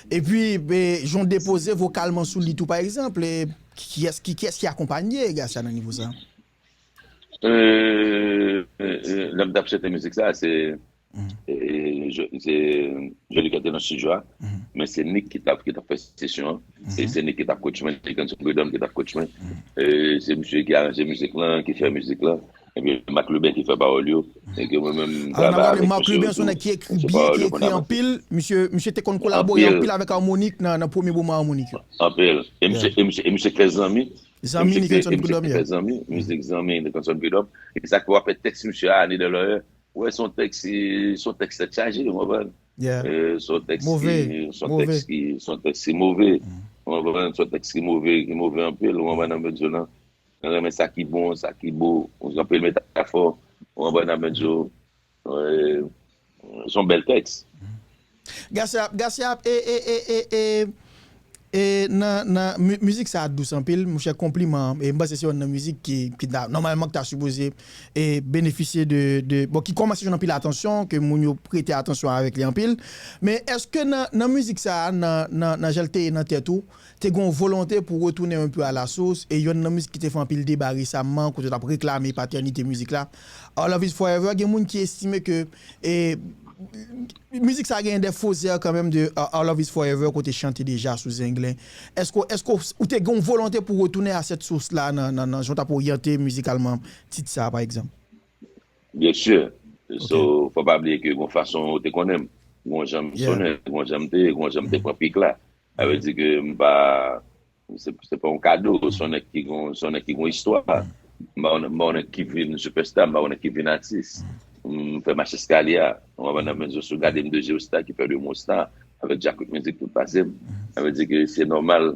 epi, e, jan w depoze vokalman sou li tou, pa egzanp, e, kiyès ki, kiyès ki akonpanye Gracia nan nivo sa a? E, e, e, lè m t ap chante mizik sa, se, e, je, se Jolicoeur te nan estidyo a, men se Nick ki t ap, ki t ap fè sesyon an. E se Nick ki t ap coach mwen, Nick Anson Prud'homme ki t ap coach mwen. E se misye ki aranje mizik lan, ki fè mizik lan. Epi Marc Lubin ki fè pawòl yo. E ke mwen menm m travay avèk misye otou. Marc Lubin se yon nèg ki ekri byen, ki ekri anpil. Misye, misye te konn kolabore anpil avèk Harmonik nan, nan premye moman Harmonik yo. Anpil. E misye, e misye, e misye fè zanmi. Zanmi Nickenson Prud'homme, yeah. Fè zanmi, mizik zanmi Nickenson Prud'homme. E sa k fè w ap fè tèks misye a, Annie Delorme. Wè, se yon tèks, se yon tèks tèt chaje, w konprann? Yeah. Se yon tèks ki, se yon tèks ki, se yon tèks ki move. W konprann? Se yon tèks ki move, ki move anpil, w konprann, nan medyo nan. Mwen renmen sa ki bon, sa ki bo, anpil metafò, w konprann, nan medyo. Se yon bèl tèks. Gase ap, gase ap, e, e, e, e, e, e nan, nan mi- mizik sa a dous anpil, monchè, konpliman. E m panse se youn nan mizik ki, ki ta, nòmalman ki ta sipoze e benefisye de, de, bon, ki kòmanse jwenn anpil atansyon, ke moun yo prete atansyon avèk li anpil. Men èske nan, nan mizik sa a, nan, nan, nan jan l te ye nan tèt ou, te gen yon volonte pou retounen un peu à la source, e youn nan mizik ki te fè anpil deba resamman, kote w t ap reklame patènite mizik la, Our Love Is Forever, gen moun ki estime ke, e, mizik sa gen de fozè kanmenm de Our Love Is Forever, kote chante deja sou Zenglen. Èske, èske w te gen yon volonte pou retounen a sèt sous la nan, nan, nan jan w t ap oryante mizikalman tit sa, pa egzanp? Byen si. So, fò pa bliye ke gon fason ou te konnen m, gon jan m sonnen, gon jan m te ye, gon jan m te pran pik la. Sa vle di ke m pa, se, se pa yon kado, se yon nèg ki gon, se yon nèg ki gon istwa. M pa yon, m pa yon nèg ki vin sipèsta, m pa yon nèg ki vin atis. M fè mach eskalye a. Ou konprann, nan medyo sou gade m de je star ki fè de mwen star. Avèk Djakout Mizik tout pase m. Sa vle di ke se nòmal,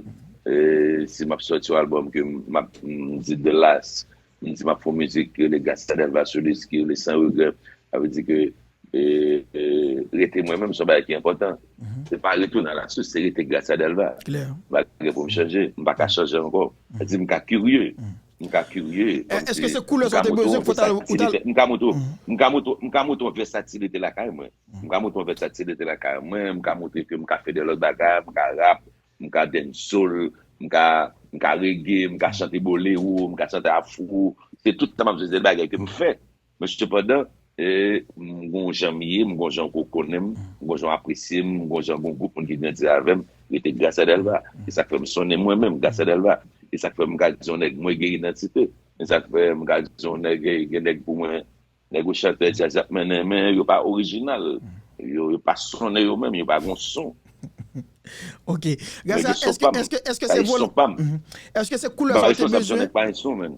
e, si m ap sòti yon albòm ke m ap, m di The Last, m di m ap fè yon mizik ki rele Gracia Delva Solis, ki rele Sans Regret. Sa vle di ke, e, e, rete mwen menm se yon bagay ki enpòtan. Se pa retounen a la sous, se rete Gracia Delva. M pa gen pou m chanje, m pa ka chanje ankò. Sa di m ka kirye. M ka kirye, kòmsi m ka montre yon vèsatilite, m ka montre, m ka montre, m ka montre yon vèsatilite lakay mwen. M ka montre yon vèsatilite lakay mwen, m ka montre ke m ka fè de lòt bagay, m ka rap, m ka dancehall, m ka, m ka reggae, m ka chante bolero, m ka chante afro. Se tout sa m ap di, se de bagay ke m fè. Men sepandan, e, m gon jan m ye, m gon jan ou konnen m, m gon jan w apresye m, m gon jan gon gwoup moun ki grandi avè m, rete Gracia Delva. E sa k fè m sonnen mwen menm, Gracia Delva. E sa k fè m ka di yon nèg mwen gen idantite. E sa k fè m ka di yon nèg, gen nèg pou mwen, nèg yo chantè djaz y ap mennen, men yo pa orijinal. Yo, yo pa sonnen yo menm, yo pa gon son. Ok. Men Gracia, gen son èske, pa m. Èske, èske se vol- son pa m. Mhm. Èske se koulè sa w te bezwen? Nèg pa gen son, menn.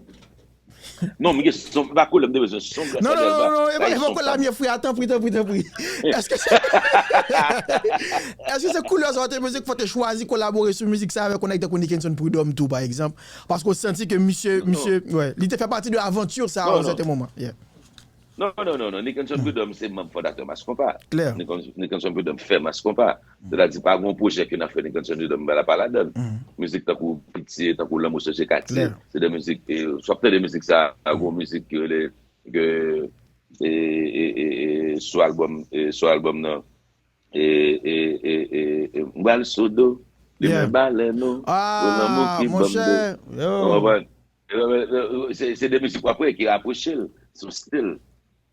Non, m gen son, m pa koulè m te bezwen, son Gracia Delva. Non, non, non, non, e pa, e pa koulè a m ye, frè, tanpri, tanpri, tanpri. Èske se, èske se koulè sa w te bezwen ki fè w te chwazi kolabore sou mizik sa avèk yon nèg tankou Nickenson Prud'homme tou, pa egzanp? Paske w santi ke misye, misye, wè, li te fè pati de avanti sa a yon sèten moman. Yeah. Non, non, non, non. Nickenson Prud'homme se manm fondatè Mass Konpa. Klè. Nickenson, Nickenson Prud'homme fè Mass Konpa. Sètadi, pa gen yon pwojè ke n ap fè Nickenson Prud'homme pa la, pa ladan l. Mizik tankou Pitye, tankou Lanmou Sonje Katye. Klè. Se de mizik, e, si w ap tande mizik sa a, gen yon mizik ki rele, ke, e, e, e, e, sou albòm, e, sou albòm nan, e, e, e, e, e, m pral sou do, li men balèn ou, pou lanmou ki ban m do. Ou konprann? Se, se de mizik w ap wè ki rapwoche l, se yon stil,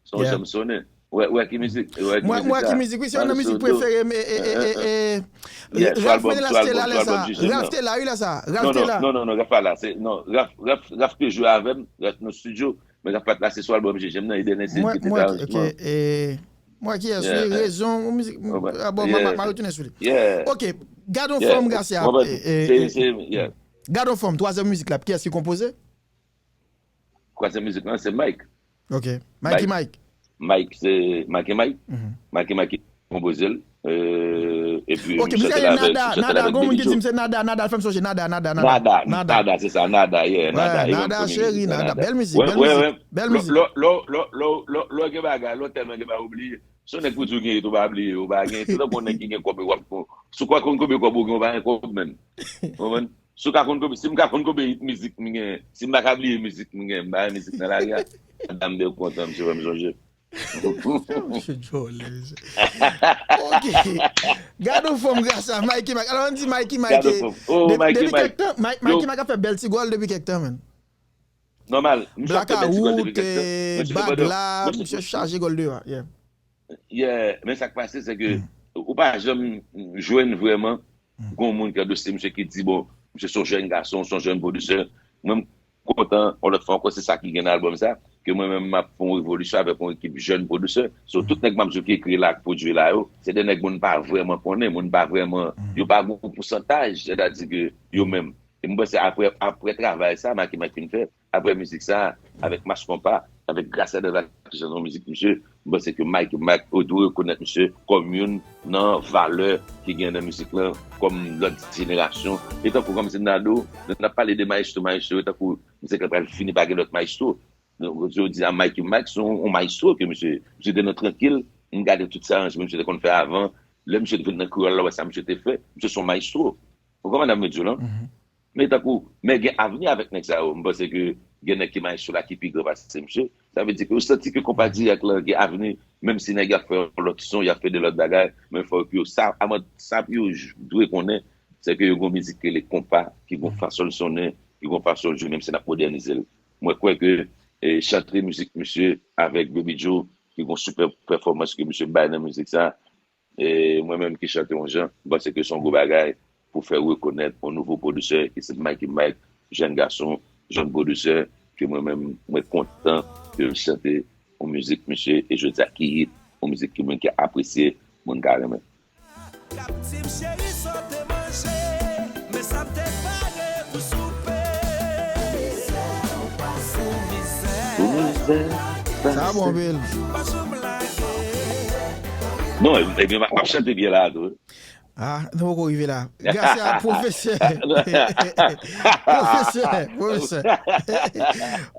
se yon jan m sonnen. Wè, wè ki mizik, wè ki mizik sa. Mwen, mwen ki mizik, wi, se youn nan mizik prefere m, e, e, e, e, e, Ralph Menelas te la lè sa. Ralph te la, wi, lè sa. Ralph te la. Non, non, non, non, Ralph pa la. Se, non, Ralph, Ralph, Ralph te jwe avè m, Ralph nan estidyo, men Ralph pa t la, se sou albòm Jeje m nan, Eden Ensi ki te fè aranjman. Mwen ki yès, wi, Rezon, yon mizik, a bon, m a retounen sou li. Ok, Gad on fanm, Gracia. Gad on fanm, twazyèm mizik la, kiyès ki konpoze? Twazyèm mizik lan, se Mike. Ok. Mikey Mike. Mike, se Mikey Mike. Mikey Mike ki konpoze l. E, epi, ok, m chante l avèk, m chante l avèk Billy Joe. Nada, Nada, gon moun ki di m se Nada, Nada, l fè m sonje Nada, Nada, Nada. Nada, Nada, se sa, Nada, yeah, Nada. Nada, cheri, Nada. Bèl mizik, bèl mizik, bèl mizik. Lè, lè, lè, lè, lè gen bagay, lè w tèlman gen bagay ou bliye. Se yon nèg pou di w gen it ou pa bliye, ou pa gen it, se tankou yon nèg ki gen kòb, w ap, si w pa konn konbyen kòb ou gen, ou pa gen kòb, menn. Ou konprann? Si w ka konn konbyen, si m ka konn konbyen mizik m gen, si m pa ka bliye mizik m gen, m pa gen mizik nan lari a, madanm de kontan, misye fè m sonje. Misye djòlè, mesye. Ok. Gad on fanm, Gracia, Mikey Mike. Alò, ann di Mikey Mike, depi kèk tan, Mikey Mike ap fè bèl ti gòl depi kèk tan, menn. Nòmal, misye ap fè bèl ti gòl depi kèk tan. Blakawout, bag la, misye chaje gòl deyò a, yeah. Yeah, men sa k pase, se ke ou pa janm jwenn vrèman gon moun ki andose misye ki di, bon, misye se yon jèn gason, se yon jèn pwodisè. Mwen, m kontan, yon lòt fwa ankò, se sa ki gen nan albòm sa, ke mwen menm m ap fè yon revolisyon avèk yon ekip jèn pwodisè. So, tout nèg m ap di w ki ekri la ak pwodui la yo, se de nèg moun pa vrèman konnen, moun pa vrèman, yo pa gen yon pousantaj, sètadi ke yo menm. E m panse apre, apre travay sa, Macky Mike fin fè, apre mizik sa, avèk Mass Konpa, avèk Gracia Delva ki chante yon mizik misye, m panse ke Mike, Mike, yo dwe rekonèt misye kòm youn nan valè ki gen nan mizik lan, kòm lòt jenerasyon. E tankou kòm si m ta di w, lè n ap pale de mayestwo, mayestwo, e tankou misye ka pral fini pa gen lòt mayestwo. Donk, yo di a Mike, Mike se yon, yon mayestwo ke misye, misye te nan trankil, m gade tout sa aranjman misye te konn fè avan, lè misye te vin nan kreyòl la, wè sa misye te fè, misye se yon mayestwo. Ou konprann sa m vle di w lan? Men tankou, men gen avni avèk nèg sa yo. M panse ke gen nèg ki mayestwo la ki pi gran pase misye. Sa vle di ke ou santi ke konpa dirèk lan gen avni, menm si nèg y ap fè yon lòt son, y ap fè de lòt bagay, men fò ke yo sa, avan sa pou yo j- dwe konnen, se ke yo gen yon mizik ki rele konpa, ki gen yon fason l sonnen, ki gen yon fason l jwe, menm si n ap modènize l. Mwen kwè ke e, chante mizik misye avèk Baby Joe, ki gen yon sipè pèfòmans ke misye bay nan mizik sa, e mwen menm ki chante yon jan, m panse ke se yon gwo bagay pou fè rekonèt yon nouvo pwodisè ki se Mikey Mike, jèn gason, jèn pwodisè, ke mwen menm, mwen kontan ke l chante yon mizik misye, e jodi a ki hit, yon mizik ke moun ka apresye, moun ka renmen. Kaptiv cheri sa w te manje, men sa m te pare pou soupe. Pou mizè, sa bon anpil. Pa janm lage. Non, e- ebyen, m ap chante byen la tou. Ah, nou poko rive la. Gracia, pwofesè. Pwofesè, pwofesè.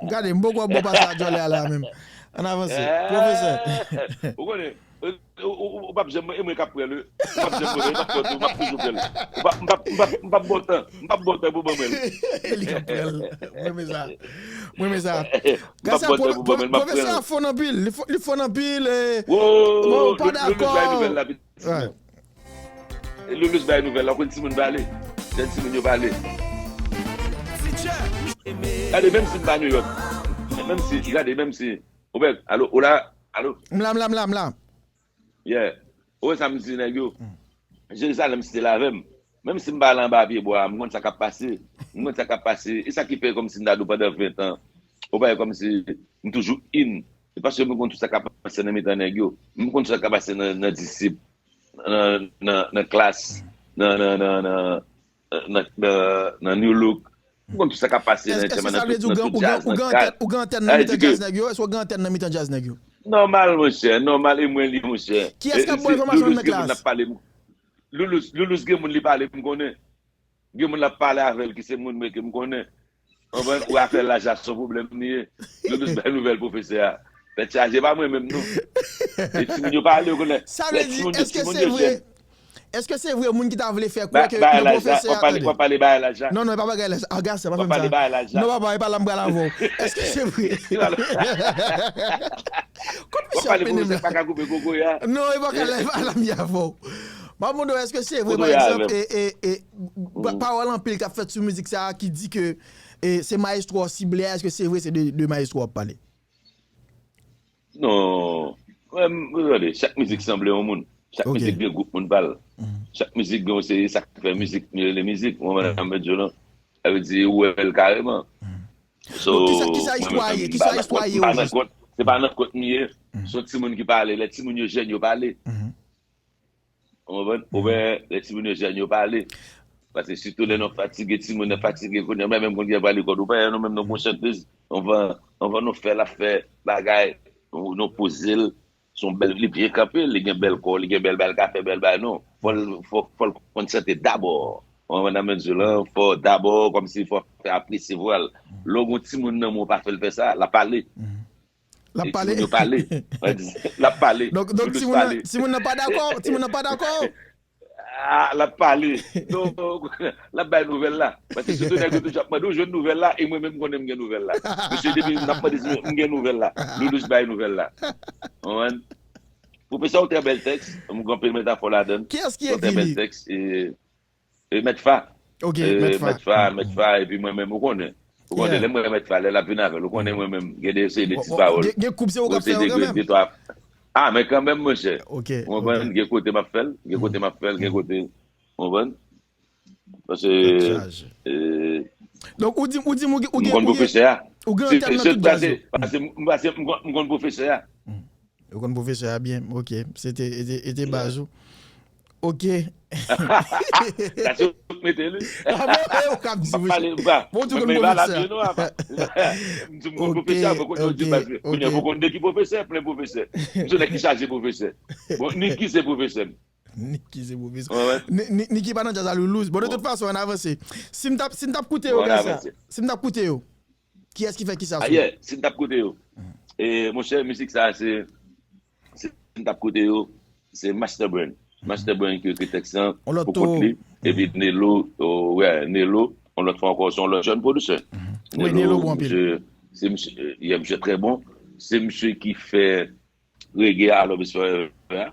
M gade, m poko ap bon pase a djòlè a la menm. Ann avanse. Pwofesè. Ou konnen, ou, ou, ou, ou p ap janm, e mwen k ap pran l, wi. Ou p ap janm pran l, m ap pran l tou, m ap toujou pran l. Ou p ap, m p ap, m p ap, m p ap bon tan, m p ap bon tan pou ban mwen l. Li k ap pran l. Mwen renmen sa. Mwen renmen sa. M p ap bon tan pou ban mwen l, m ap pran l. Pwofesè a fon anpil, li fon, li fon anpil, e, bon, ou pa dakò. Loulous bay nouvèl la, pitit mwen. Loulous bay nouvèl la, ou konn timoun pale. Jèn timoun yo pale. Gade, menm si m pa New York, menm si, gade, menm si, ou bèk, alo, ou la, alo? M la, m la, m la, m la. Yeah. Ou wè sa m di nèg yo? Jerizalèm still avè m. Menm si m pa al anba pye bwa a, m konn sa k ap pase. M konn sa k ap pase. E sa ki fè kòmsi m ta di w pandan ven tan. Ou pa wè kòmsi m toujou in. Se paske m konn tout sa k ap pase nan mitan nèg yo. M konn tout sa k ap pase nan, nan disip, nan, nan, nan klas, nan, nan, nan, nan, nan, nan, nan New Look. M konn tout sa k ap pase nan, èske sa vle di ou gen, ou gen, ou gen antèn, ou gen antèn nan mitan djaz nèg yo? Èske ou gen antèn nan mitan djaz nèg yo? Nòmal, monchè, nòmal, e mwen li, monchè. Kiyès k ap ba w enfòmasyon nan klas? Loulous, Loulous gen moun li pale, m konnen. Gen moun l ap pale avè l ki se moun mwen ke m konnen. Konprann? Ou afè lajan se yon pwoblèm li ye. Loulous bay nouvèl pwofesè a. Tèt chaje, pa mwen menm non. E timoun yo pale, ou konnen. Sa vle di, èske se vre? Èske se vre moun ki ta vle fè kwè ke yon pwofesè a, tande. W ap pale bagay lajan. Non, non, e pa bagay lajan. Ah, Gason, pa fè m sa. W ap pale bagay lajan. Non, papa, e pa la m pral avè w. Èske se vre? Kot misye ap mennen m la? Pa ka koupe kokoye a. Non, e pa ka la, e pa la m ye avè w. M ap mande w, èske se vre, pa egzanp, e, e, e, pawòl anpil k ap fèt sou mizik sa a ki di ke, e, se mayestwo w sible a, èske se vre se de, de mayestwo w ap pale? Non. Mwen, m, gade, chak mizik sanble yon moun. Chak mizik gen gwoup moun pa l. Chak mizik gen yon seri sa k fè mizik, li rele mizik. Ou konprann sa m vle di w lan? Sa vle di, ou wè l kareman. So, kisa, kisa istwa ye? Kisa istwa ye, o jis? Se pa nan kont, se pa nan kont m ye. Se yon timoun ki pale. Lè timoun yo jèn, yo pale. Ou konprann? Oubyen lè timoun yo jèn, yo pale. Paske sitou lè nou fatige, timoun nan fatige, kounye a, mwen menm konn gen pale kòd ou pa, nou menm nou gon chantez, anvan, anvan nou fè l ap fè bagay, nou, nou poze l, se yon bèl, li byen kanpe, li gen bèl kò, li gen bèl bagay, l ka fè bèl bagay, non. Fò l, fò, fò l konn chante dabò. Ou konprann sa m vle di w lan? Fò dabò, kòmsi fò fè apresye vwa l. Lè w gon timoun nan men w pa fè l fè sa, l ap pale. L ap pale. Timoun yo pale. L ap pale. Donk, donk, timoun nan, timoun nan pa dakò? Timoun nan pa dakò? Ah, l ap pale. Donk, l ap bay nouvèl la. Paske sitou nèg yo toujou ap mande, ou jwenn nouvèl la, e mwen menm m konnen m gen nouvèl la. Mesye, depi n ap mande si m gen nouvèl la, Loulous bay nouvèl la. Ou konprann? Pwofesè, yon trè bèl tèks, m gen anpil metafò ladan l. Kiyès ki ekri li? Yon trè bèl tèks, e, E Mèt Fa. Ok, Mèt Fa. Mèt Fa, Mèt Fa, epi mwen menm, ou konnen. Ou konnen, lè mwen Mèt Fa, lè l ap vin avè l, ou konnen mwen menm, gen de seri de ti pawòl. Gen, gen koub se ou k ap fè yo kanmenm? Ah, men kanmenm, monchè. Ok, ok. Ou konprann? Gen kote m ap fè l, gen kote m ap fè l, gen kote, ou konprann? Paske, e, Donk, ou di, ou di m ou gen, ou M gen, konn ou gen, pwofesè a. Ou gen Se antèn nan se tout djaz pase yo. pase m pase m konn- m konn pwofesè a. Ou konn pwofesè a byen. Ok. Se te, e te, e te baz ou. Ok. Sa se ou k mete li. Ah bon, e ou k ap di, M ap monchè. pale m pa. Bon, ou tou Mwen konn men pa la pwofesè. Byen non apa. M di m konn Ok, pwofesè a, mwen konn yo di ok, baz. Kounye a Ok. Ou konn de ki pwofesè, plen pwofesè. M se nèg ki chaje pwofesè. Bon, Niki se pwofesè m. Niki se pwofesè. Wè, wè. Ni- ni- Niki pa nan djaz la, Loulouz. Bon, de Bon. Tout fason, ann avanse. Si m t ap, si m t ap koute yo, Bon, ann Gracia, avanse. Si m t ap koute yo, kiyès ki fè kisa sou? Ayè, si m t ap koute yo. E, monchè, mizik sa, se, se, si m t ap koute yo, se Master Brain. Master Brain ki ekri tèks lan On lòt pou kont tou. Li. Epi Nelo, oh, wè, Nelo, yon lòt fwa ankò, se yon lòt jèn pwodisè. Wi, Nelo bon anpil. Misye, se misye, yeah, misye trè bon. Se misye ki fè reggae a Love is Forever a.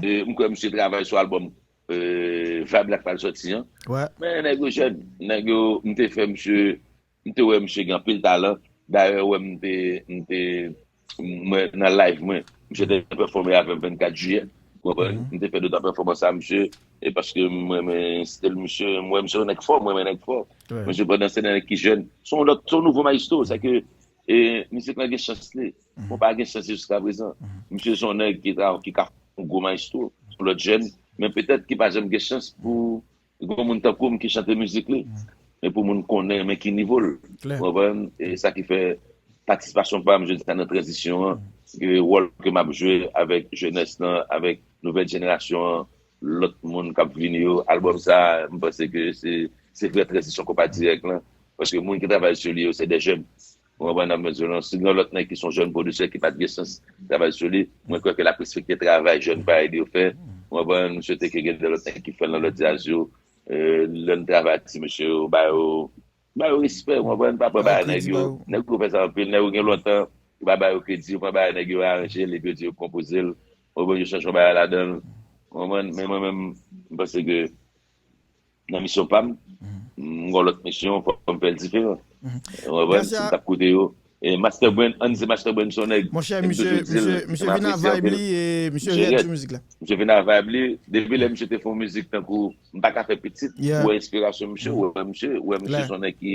E, m kwè misye travay sou albòm, e, Vibe la k pral sòti an. Wè. Men nèg yo jèn, nèg yo, m te fè misye, m te wè misye gen anpil talan. Dayè, wè m te, m te, mwen, nan live mwen, misye te pèfòme avè m vennkat jiyè. Ou konprann? M te fè de twa pèfòmans a misye, e paske m renmen stil misye, m wè misye yon nèg fò, m renmen nèg fò. Wè. Misye pandan se nèg ki jèn, se yon lòt, se yon nouvo maestro, sa ke, e, mizik lan gen chans li. Mwen pa gen chans li jiska prezan. Misye se yon nèg ki tra, ki ka fè yon gwo maestro, se yon lòt jèn, men petèt ki pa janm gen chans pou gwo moun tankou m ki chante mizik li. Men pou moun konnen, men ki nivo l. Klè. Ou konprann? E sa ki fè patisipasyon pa m, jodi a nan tranzisyon an, e wòl ke m ap jwe avèk jenès lan, avèk nouvèl jenerasyon an, lòt moun k ap vini yo, albòm sa, m panse ke se, se vrè tranzisyon Konpa Dirèk lan. Paske moun ki travay sou li yo, se de jèn. Ou konprann, nan mezon nan. Si gen lòt nèg ki se yon jèn pwodisè ki pa t gen chans travay sou li, mwen kwè ke l ap respekte travay jèn parèy li yo fè. Ou konprann, m swete ke gen de lòt nèg ki fè l nan lòt djaz yo. E, lè n travay ak ti mesye yo, ba yo, ba yo respè, ou konprann, pa pran bagay nèg yo. Nèg yo fè sa anpil, nèg yo gen lontan, yo pa ba yo kredi, yo pran bagay nèg yo aranje l, epi yo di yo konpoze l. Ou konprann, yo chanje yon bagay ladan l. Ou konprann, men mwen menm, m panse ke nan misyon pa m, m gen lòt misyon, fò m fè l diferan. Ou konprann, si m t ap koute yo. E Master Brain, ann di Master Brain se yon nèg. Monchè, misye, misye, misye vin a vibe li e misye rèd sou mizik la. Misye vin a vibe li. Depi lè misye te fè yon mizik tankou M pa ka fè pitit, ou wè enspirasyon misye, ou wè misye, ou wè misye se yon nèg ki,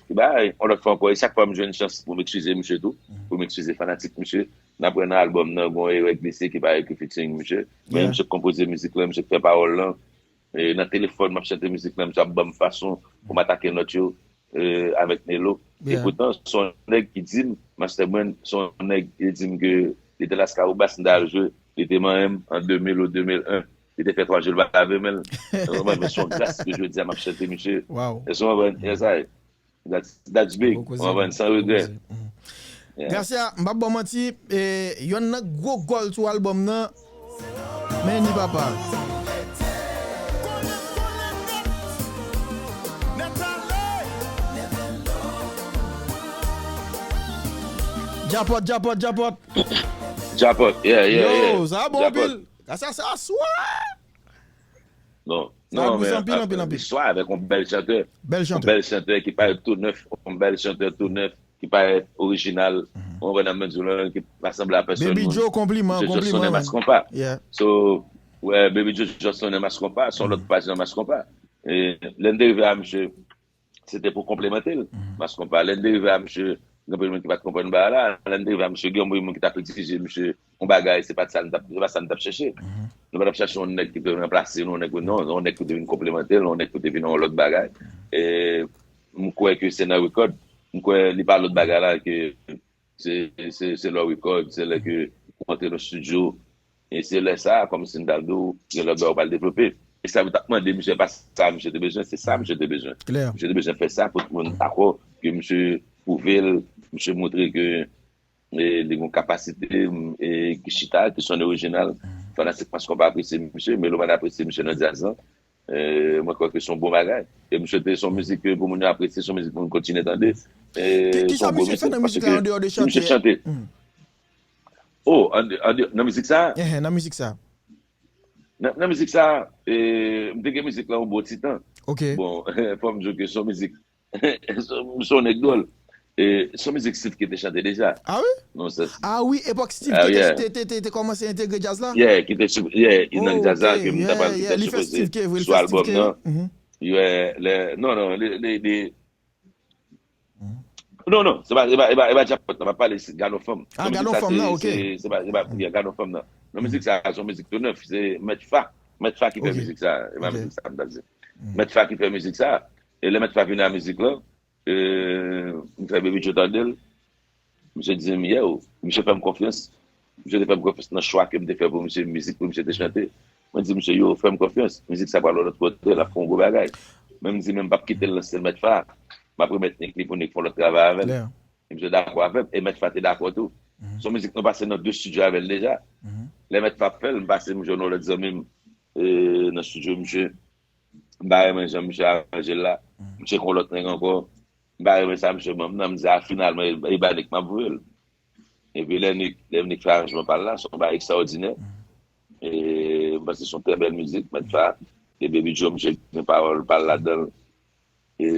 ki bay. Yon lòt fwa ankò, e chak fwa m jwenn chans pou m eskize misye tou, pou m eskize fanatik misye, n ap wè nan albòm nan, gen yon erè glise ki parèt ki featuring misye. Men misye k konpoze mizik lan, misye k fè pawòl lan. E nan telefòn, m ap chante mizik lan, misye ap ban m fason pou m atake nòt yo, e, avèk Nelo. E poutan, se yon nèg ki di m, Master Brain, se yon nèg ki di m ke li te Lascahobas, m t al jwe, li te manyen m an de mil ou de mil en. Li te fè twa jou, li pa lave men l. Ou konprann? Men se yon gras ke jodi a m ap chante misye. Èske w konprann? Yes, I. That's, that's big. Ou konprann? San regrè. Gracia, m p ap ba w manti, e, yonn nan gwo gòl sou albòm nan, men ni papa. Djapòt, djapòt, djapòt. Djapòt, yeah, yeah, yeah. Yo, sa bon anpil. Gracia, sa swa. Non, non, men, anpil, anpil, anpil. Listwa avèk yon bèl chantè. Bèl chantè. Yon bèl chantè ki parèt tou nèf, yon bèl chantè tou nèf, ki parèt orijinal. Ou konprann, nan mezon lan, ki pa sanble a pèsòn. Baby Joe, konpliman, konpliman. Misye just sonnen Mass Konpa. So, wè, Baby Joe just sonnen Mass Konpa, se yon lòt paj nan Mass Konpa. E lè n te rive a misye, se te pou konplemante l. Mass Konpa, lè n te rive a misye, gen anpil moun ki pa t konprann bagay la. Lè n te rive a misye, gen anpil moun ki t ap egzije misye yon bagay, se pa t sa n t ap, se pa sa n t ap chèche. Nou pa t ap chèche yon nèg ki te ranplase nou, yon nèg, non, yon nèg ki te vin konplemante l, yon nèg ki te vin yon lòt bagay. E m kwè ke se nan rekòd, m kwè li pa lòt bagay la ke se, se, se lè w rekòd, se lè ke ou antre nan estidyo, e se lè sa a, kòmsi m ta di w, gen lòt bagay ou pral devlope. E sa yo t ap mande misye, pa sa misye te bezwen, se sa misye te bezwen. Misye te bezwen fè sa pou tout moun dakò ke misye pwouve l, misye montre ke e, li gen kapasite, e, ki chita, ki sonnen orijinal. Fanatik Mass Konpa apresye misye, melomàn apresye misye nan djaz lan. E, mwen kwè ke se yon bon bagay. E misye te, se yon mizik ke pou moun yo apresye, se yon mizik pou moun kontinye tande. E, se yon bon mizik, paske misye chante. Oh, an, an, nan mizik sa? Nan, nan mizik sa, e, m te gen mizik lan yon bon ti tan. Bon, fò m di w ke se yon mizik Se yon nèg dwòl. E, se yon mizik Steve ki te chante deja. Ah wi? Non, se Ah wi, epòk Steve ki te, te, te, te kòmanse entegre djaz la? Yeah, ki te, yeah, nan djaz la, ke m ta pral, ki te sipoze sou albòm nan. Yeah, lè, non, non, li, li, li, Non, non, se pa, se pa, se pa, se pa Djapòt, non, m ap pale si Gado Fanm. Ah, Gado Fanm nan, ok. Se pa, se pa, yeah, Gado Fanm nan. Non, mizik sa, se yon mizik tou nèf, se Mèt Fa. Mèt Fa ki fè mizik sa, e pa mizik sa, m ta di. Mèt Fa ki fè mizik sa. E lè Mèt Fa vini a mizik lan, e, m fè Baby Joe tande l. Misye di m, yo, misye fè m konfyans. Misye te fè m konfyans nan chwa ke m te fè pou misye, mizik pou misye te chante. Mwen di misye, yo, fè m konfyans. Mizik sa pral yon lòt kote, l ap fè yon gwo bagay. Men m di, men m p ap kite l nan stil Mèt Fa. M ap remèt Nick li pou Nick fè yon lòt travay avè l. E misye dakò avè m, e Mèt Fa te dakò tou. Se yon mizik nou pase nan de estidyo avè l deja. Lè Mèt Fa ap fè l, m pase m jwenn yon lòt zanmi m, e, nan estidyo misye. M pa renmen jan misye aranje l la. Misye kon lòt nèg ankò. M pa renmen sa misye ban m nan. M di, a, finalman, e, e ba Nick m ap voye l. Epi lè Nick, lè Nick fè aranjman pa l la, se yon bagay ekstraòdinè. E m panse se yon trè bèl mizik, Mèt Fa. E Baby Joe, misye gen pawòl pa l ladan l. E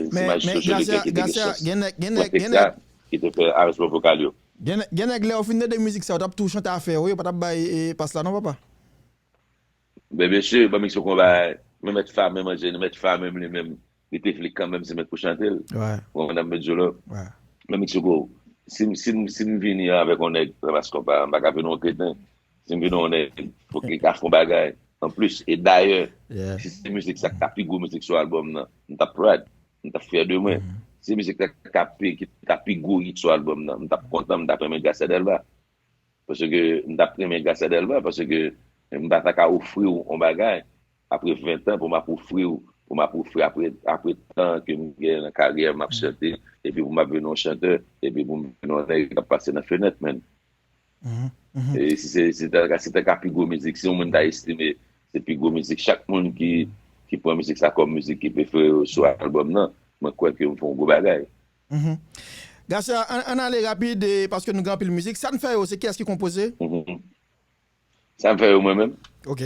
se Maestro Sonic ki te gen chans pran tèks la, ki te fè aranjman vokal yo. Gen nèg, gen nèg lè yo fin tande mizik sa, yo t ap tou chante afè yo, yo pa t ap bay, e, pas la non, papa. Men mesye, ban m eksplike w yon bagay. Men Mèt Fa, menm an jeni, Mèt Fa, menm li menm, li te vle kanmenm se Mèt pou chante l. Ou konprann sa m vle di w la? Men m eksplike w. Si, si, si m vini avèk yon nèg nan bas konpa, m pa ka vin yon kreten. Si m vin yon nèg, fòk li ka fè yon bagay. Anplis, e dayè, si se mizik sa k ta pi gwo mizik sou albòm nan, m t ap proud. M t ap fyè de mwen. Si se mizik sa k ta pi, ki ta pi gwo hit sou albòm nan, m t ap kontan, m t ap renmen Gracia Delva. Paske m t ap renmen Gracia Delva, paske m pa ta ka ofri w yon bagay apre ven tan pou m ap ofri w, pou m ap ofri apre, apre tan ke m gen nan karyè m ap chante, epi pou m ap vin yon chantè, epi pou m vin yon nèg k ap pase nan fenèt, menn. E si se, se ta, se ta ka pi gwo mizik, si yon moun ta estime se pi gwo mizik, chak moun ki, ki pran mizik sa kòm mizik ki prefere yo sou albòm nan, mwen kwè ke m fè yon gwo bagay. Gracia, ann, ann ale rapid, e, paske nou gen anpil mizik. Sa n fè yo, se kiyès ki konpoze? Sa m fè yo mwen menm. Ok.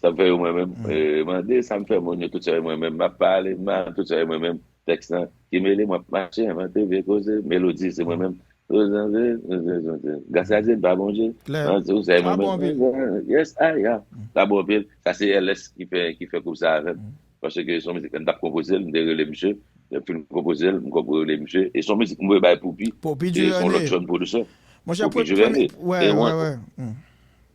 Sa m fè yo mwen menm. E, mande sa m fè moun yo, tout sa yo mwen menm. M ap pale, m ap tout sa yo mwen menm. Tèks lan, ki mele m ap mache, envante vye koze, melodi, se mwen menm. Gracia di m pa bon Dye. An, se ou sa, e mwen menm. Yes, I am. Sa bon anpil. Sa se L S ki fè, ki fè koup sa avè m. Paske se yon mizik, m t ap konpoze l, m te rele misye. Lè m fin konpoze l, m konpre rele misye. E se yon mizik m voye bay Poupy. Poupy Duvernay. E se yon lòt jèn pwodisè. Monchè, Poupy Duvernay.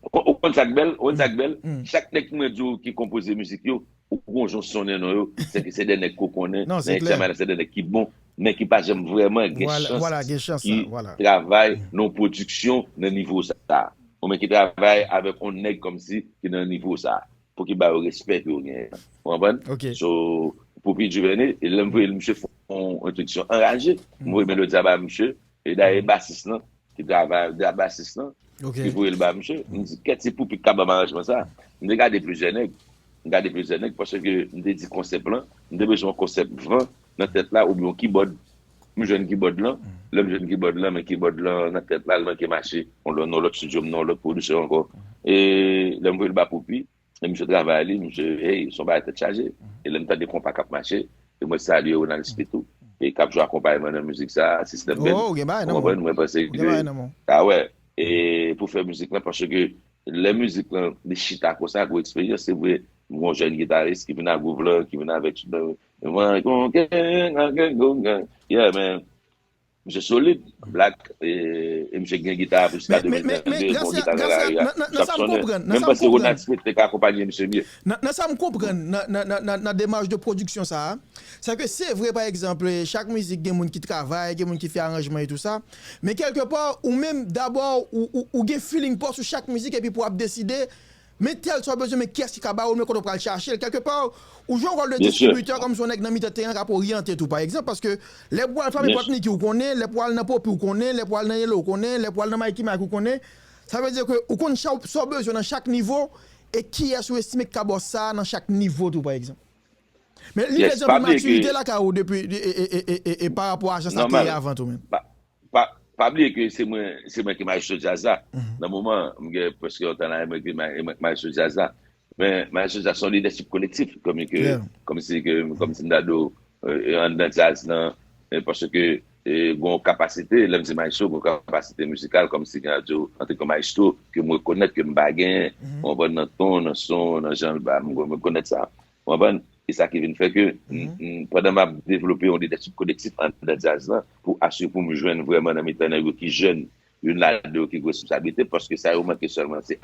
Ou, ou konn sa k bèl? Ou konn sa k bèl? Chak nèg mwen di w ki konpoze mizik yo, ou gon jan w sonnen non yo, se ke se de nèg ke w konnen nan X M L, se de nèg ki bon, men ki pa janm vrèman gen chans, ki travay nan yon pwodiksyon nan nivo sa a. Ou men ki travay avèk yon nèg kòmsi ki nan nivo sa a. Pou ki ba yo respè ke yo genyen an. Ou konprann? So, Poupy Duvernay, e lè m voye l, misye fè yon entwodiksyon anraje. M voye melodi a ba misye, e dayè basis lan, ki travay, basis lan, ki voye l ba misye. M di, kèt, se Poupy k ka ban m aranjman sa. M te gade plizyè nèg. M gade plizyè nèg paske m te di konsèp lan, m te bezwen yon konsèp van nan tèt la oubyen yon kibòd. M jwenn kibòd lan. Lè m jwenn kibòd lan, men kibòd lan nan tèt la, l manke mache. Yon lòt, nan lòt estidyo, m nan yon lòt pwodisè ankò. E lè m voye l ba Poupy, e misye travay li, misye, hey, se yon bagay tèt chaje. E lè m tande konpa k ap mache, e mwen salye Ronald Smith tou, e k ap jwe akonpayman nan mizik sa, System Band. Ou konprann? Mwen panse ke, a wè, e pou fè mizik lan, paske lè mizik lan, li chita konsa, gwo eksperyans, se vre, m gon jèn gitaris ki vin ak gwouv lan, ki vin avèk tout, yeah, man. Misye solid, black, e, e misye gen gita jiska de mil vennde, gon gita nan lari a, k ap sonnen. Men m panse Ronald Smith te ka akonpanye misye byen. Nan, nan sa m konprann, nan, nan, nan, nan, nan demach de pwodiksyon sa a, se ke se vre, pa egzanp, chak mizik gen moun ki travay, gen moun ki fè aranjman e tou sa, men kèlkepa, ou menm, dabò, ou, ou, ou gen feeling pa w sou chak mizik, epi pou w ap deside, men tèl sa w bezwen, men kiyès ki ka ba ou l, men kote w pral chache l. Kèlkepa, ou jwe yon wòl de distribitè, kòmsi yon nèg nan mitan teren k ap oryante tou, pa egzanp, paske lè pou w al frape pòt Nicky ou konnen, lè pou w al nan Poppy ou konnen, lè pou w al nan Yellow ou konnen, lè pou w al nan Mikey Mike ou konnen. Sa vle di ke ou konn sa w, sa w bezwen nan chak nivo, e kiyès ou estime ki ka ba w sa nan chak nivo tou, pa egzanp. Men li vle di anpil matirite lakay ou depi, e, e, e, e, e, e pa rapò a jan sa te ye avan tou menm. Pa, pa bliye ke se mwen, se mwen ki maestro djaz la. Nan moman, m gen prèske yon tan la, e mwen ki ma-, e mwen ki maestro djaz la. Men maestro djaz se yon lidèchip kolektif, kòm ke, kòmsi ke, kòmsi m ta di w, e, e anndan djaz lan, e paske, e, gon kapasite, lè m di maestro, gon kapasite mizikal, kòmsi gen di w, antanke maestro, ke m rekonèt ke m pa genyen, ou konprann, nan ton, nan son, nan jan l ba m, m rekonèt sa. Ou konprann? E sa ki vin fè ke m- m- pandan m ap devlope yon lidèchip kolektif anndan djaz lan, pou asire pou m jwenn vrèman nan mitan nèg yo ki jèn, youn ladan yo ki gen responsablite, paske sa yo manke sèlman se